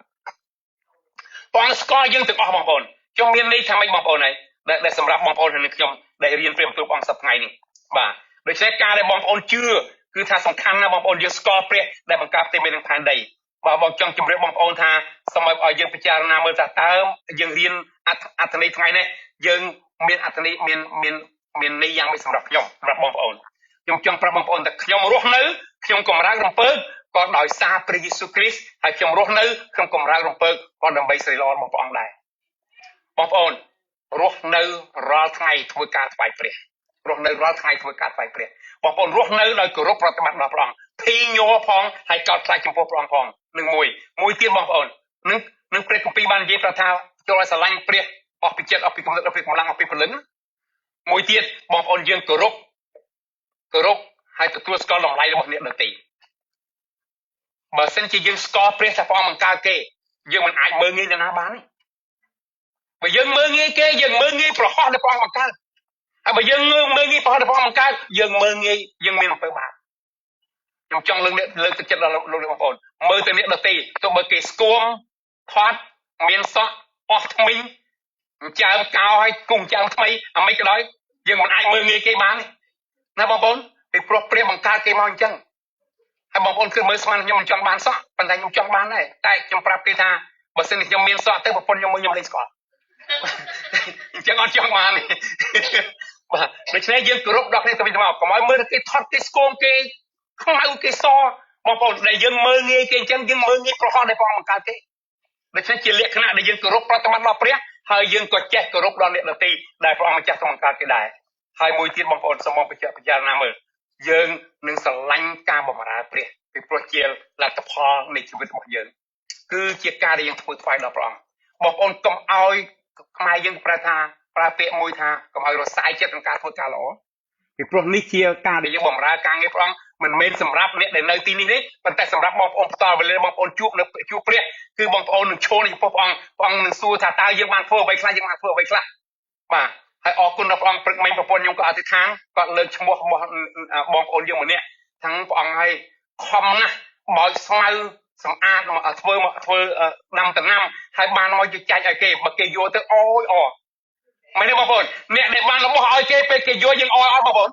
ទព្រះអង្គស្គាល់យើងទាំងអស់បងប្អូនខ្ញុំមានន័យថាម៉េចបងប្អូនហើយដែលសម្រាប់បងប្អូនហើយនឹងខ្ញុំដែលរៀនព្រះបន្ទូលព្រះអង្គសប្តាហ៍ថ្ងៃនេះបាទដូច្នេះការដែលបងប្អូនជឿគឺថាសំខាន់ណាស់បងប្អូនយើងស្គាល់ព្រះដែលបង្កើតផ្ទៃមេឃនិងផែនដីបាទបងចង់ជម្រាបបងប្អូនថាសូមឲ្យយើងពិចារណាមើលថាតើយើងរៀនអត្ថន័យថ្ងៃនេះយើងមានអត្ថន័យមានមានមានន័យយ៉ាងម៉េចសម្រាប់ខ្ញុំសម្រាប់បងប្អូនខ្ញុំចង់ប្រាប់បងប្អូនថាខ្ញុំរស់នៅខ្ញុំកម្រើករំពើក៏ដោយសារព្រះយេស៊ូវគ្រីស្ទហើយខ្ញុំរស់នៅខ្ញុំកម្រើករំពើក៏ដើម្បីសិរីល្អរបស់ព្រះអង្គដែរបងប្អូនរស់នៅរាល់ថ្ងៃធ្វើការថ្វាយព្រះរស់នៅរាល់ថ្ងៃធ្វើការថ្វាយព្រះបងប្អូនរស់នៅដោយគោរពប្រតិបត្តិដល់ព្រះអង្គភីញ័រផងហើយកោតខ្លាចចំពោះព្រះអង្គផងនឹងមួយទៀតបងប្អូននឹងព្រះគម្ពីរបាននិយាយប្រាប់ថាចូលឲ្យស្រឡាញ់ព្រះអស់ពីចិត្តអស់ពីគំនិតអស់ពីកម្លាំងអស់ពីព្រលឹងមួយទៀតបងប្អូនយើងគោរពហើយទទួលស្គាល់តម្លៃរបស់អ្នកដទៃបើសិនជាយើងស្គាល់ព្រះថាព្រះអង្គបង្កើតគេយើងមិនអាចមើលងាយនរណាបានទេបើយើងមើលងាយគេយើងមើលងាយប្រហោះដែលព្រះអង្គបង្កើតហើយបើយើងមើលងាយប្រហោះដែលព្រះអង្គបង្កើតយើងមើលងាយយើងមានអំពើបាបខ្ញុំចង់លើកទឹកចិត្តដល់លោកអ្នកបងប្អូនមើលទៅអ្នកដទៃទោះបើគេស្គមធាត់មានសក់អស់ថ្មីចើមកោឲ្យគង់ចើមថ្មីអាម៉េចក៏ដោយយើងមិនអាចមើលងាយគេបានទេណាបងប្អូនពីព្រោះព្រះបង្កើតគេមកអញ្ចឹងហើយបងប្អូនគឺមើលស្មានខ្ញុំមិនចង់បានសក់ប៉ុន្តែខ្ញុំចង់បានដែរតែខ្ញុំប្រាប់គេថាបើសិនជាខ្ញុំមានសក់ទៅប្រពន្ធខ្ញុំមើលខ្ញុំលែងស្គាល់អញ្ចឹងអត់ចង់បានទេបាទដូច្នេះយើងគោរពដល់គ្នាទៅវិញទៅមកកុំឲ្យមើលគេថត់គេស្គមគេខ្មៅគេសបងប្អូនដែលយើងមើលងាយគេអញ្ចឹងយើងមើលងាយប្រហោះដែលព្រះអង្គបង្កើតគេដូច្នេះជាលក្ខណៈដែលយើងគោរពប្រតិបត្តិដល់ព្រះហើយយើងក៏ចេះគោរពដល់អ្នកដទៃដែលព្រះអង្គម្ចាស់ទ្រង់បង្កើតគេដែរហើយមួយទៀតបងប្អូនសូមបងពិចារណាមើលយើងនឹងស្រឡាញ់ការបម្រើព្រះពីព្រោះជាលទ្ធផលនៃជីវិតរបស់យើងគឺជាការដែលយើងធ្វើថ្វាយដល់ព្រះអង្គបងប្អូនកុំឲ្យខ្មែរយើងប្រើថាប្រើពាក្យមួយថាកុំឲ្យរសាយចិត្តក្នុងការធ្វើការល្អពីព្រោះនេះជាការដែលយើងបម្រើការងារព្រះអង្គមិនមែនសម្រាប់អ្នកដែលនៅទីនេះទេប៉ុន្តែសម្រាប់បងប្អូនផ្ទាល់វេលាបងប្អូនជួបនៅជួបព្រះគឺបងប្អូននឹងឈរនៅចំពោះព្រះអង្គព្រះអង្គនឹងសួរថាតើយើងបានធ្វើអ្វីខ្លះយើងបានធ្វើអ្វីខ្លះបាទហើយអរគុណដល់ព្រះអង្គព្រឹកមិញប្រពន្ធខ្ញុំក៏អធិដ្ឋានគាត់លើកឈ្មោះរបស់បងប្អូនយើងម្នាក់ทั้งព្រះអង្គឲ្យខំណាស់បោចស្មៅសម្អាតមកធ្វើដាំតំណាំហើយបានមកជែកឲ្យគេបើគេយកទៅអូយអមែនទេបងប្អូនអ្នកដែលបានរបស់ឲ្យគេពេលគេយកយើងអយអត់បងប្អូន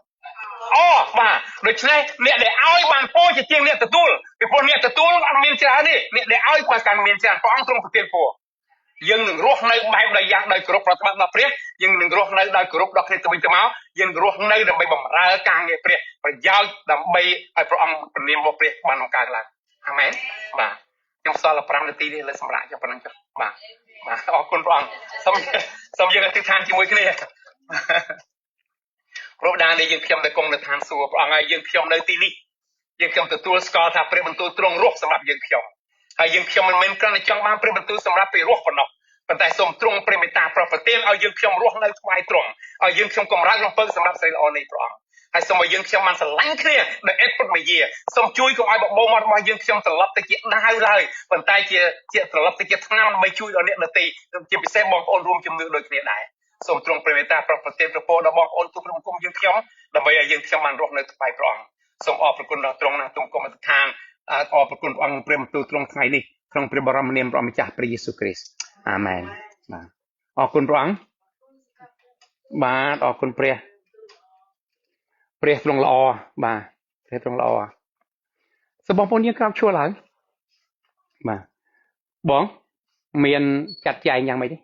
អូបាទដូច្នេះអ្នកដែលឲ្យបានពោជាជាងអ្នកទទួលពីព្រោះអ្នកទទួលអត់មានច្រើនទេអ្នកដែលឲ្យគាត់កាន់មានច្រើនព្រះអង្គទ្រង់ប្រទានពរយើងនឹងរស់នៅបែបដោយយ៉ាងដោយគោរពប្រតិបត្តិដល់ព្រះយើងនឹងរស់នៅដោយគោរពដល់គ្នាទៅវិញទៅមកយើងរស់នៅដើម្បីបម្រើការងារព្រះប្រយោជន៍ដើម្បីឲ្យព្រះអង្គព្រះនាមរបស់ព្រះបានបង្កើតឡើងអាមែនបាទខ្ញុំសល់5នាទីនេះលើសម្រាប់ចុះប៉ុណ្ណឹងចុះបាទបាទអរគុណព្រះអង្គសូមយើងអធិដ្ឋានជាមួយគ្នាព្រះបិតានៃយើងខ្ញុំដែលគង់នៅឋានសួគ៌ព្រះអង្គហើយយើងខ្ញុំនៅទីនេះយើងខ្ញុំទទួលស្គាល់ថាព្រះបន្ទូលទ្រង់រស់សម្រាប់យើងខ្ញុំហើយយើងខ្ញុំមិនមែនគ្រាន់តែចង់បានព្រះបន្ទូលសម្រាប់ពេលរស់ប៉ុណ្ណោះប៉ុន្តែសូមទ្រង់ព្រះមេត្តាប្រោសប្រទានឲ្យយើងខ្ញុំរស់នៅថ្វាយទ្រង់ឲ្យយើងខ្ញុំកម្រើករំពើសម្រាប់សិរីល្អនៃព្រះអង្គហើយសូមឲ្យយើងខ្ញុំបានស្រឡាញ់គ្នាដោយអេតពុតមយាសូមជួយកុំឲ្យបបោមាត់របស់យើងខ្ញុំត្រឡប់ទៅជាដាវឡើយប៉ុន្តែជាត្រឡប់ទៅជាថ្នាំដើម្បីជួយដល់អ្នកដទៃជាពិសេសបងប្អូនរួមជំនឿដូចគ្នាដែរសូមទ្រង់ព្រះមេត្តាប្រោសប្រទានប្រពោដល់បងប្អូនទូប្រគុំយើងខ្ញុំដើម្បីឲ្យយើងខ្ញុំបានរស់នៅថ្វាយព្រះអង្គសូមអរព្រគុណដល់ទ្រង់ណាស់ទូគុំអធិដ្ឋាន អរព្រគុណព្រះអង្គព្រះបន្ទូលទ្រង់ថ្ងៃនេះក្នុងព្រះបរមនាមព្រះម្ចាស់ព្រះយេស៊ូវគ្រីស្ទអាមែនបាទអរគុណព្រះអង្គបាទអរគុណព្រះព្រះទ្រង់ល្អបាទព្រះទ្រង់ល្អសូមបងប្អូនយើងក្រោកឈរឡើងបាទបងមានចាត់ចែងយ៉ាងម៉េចទេ?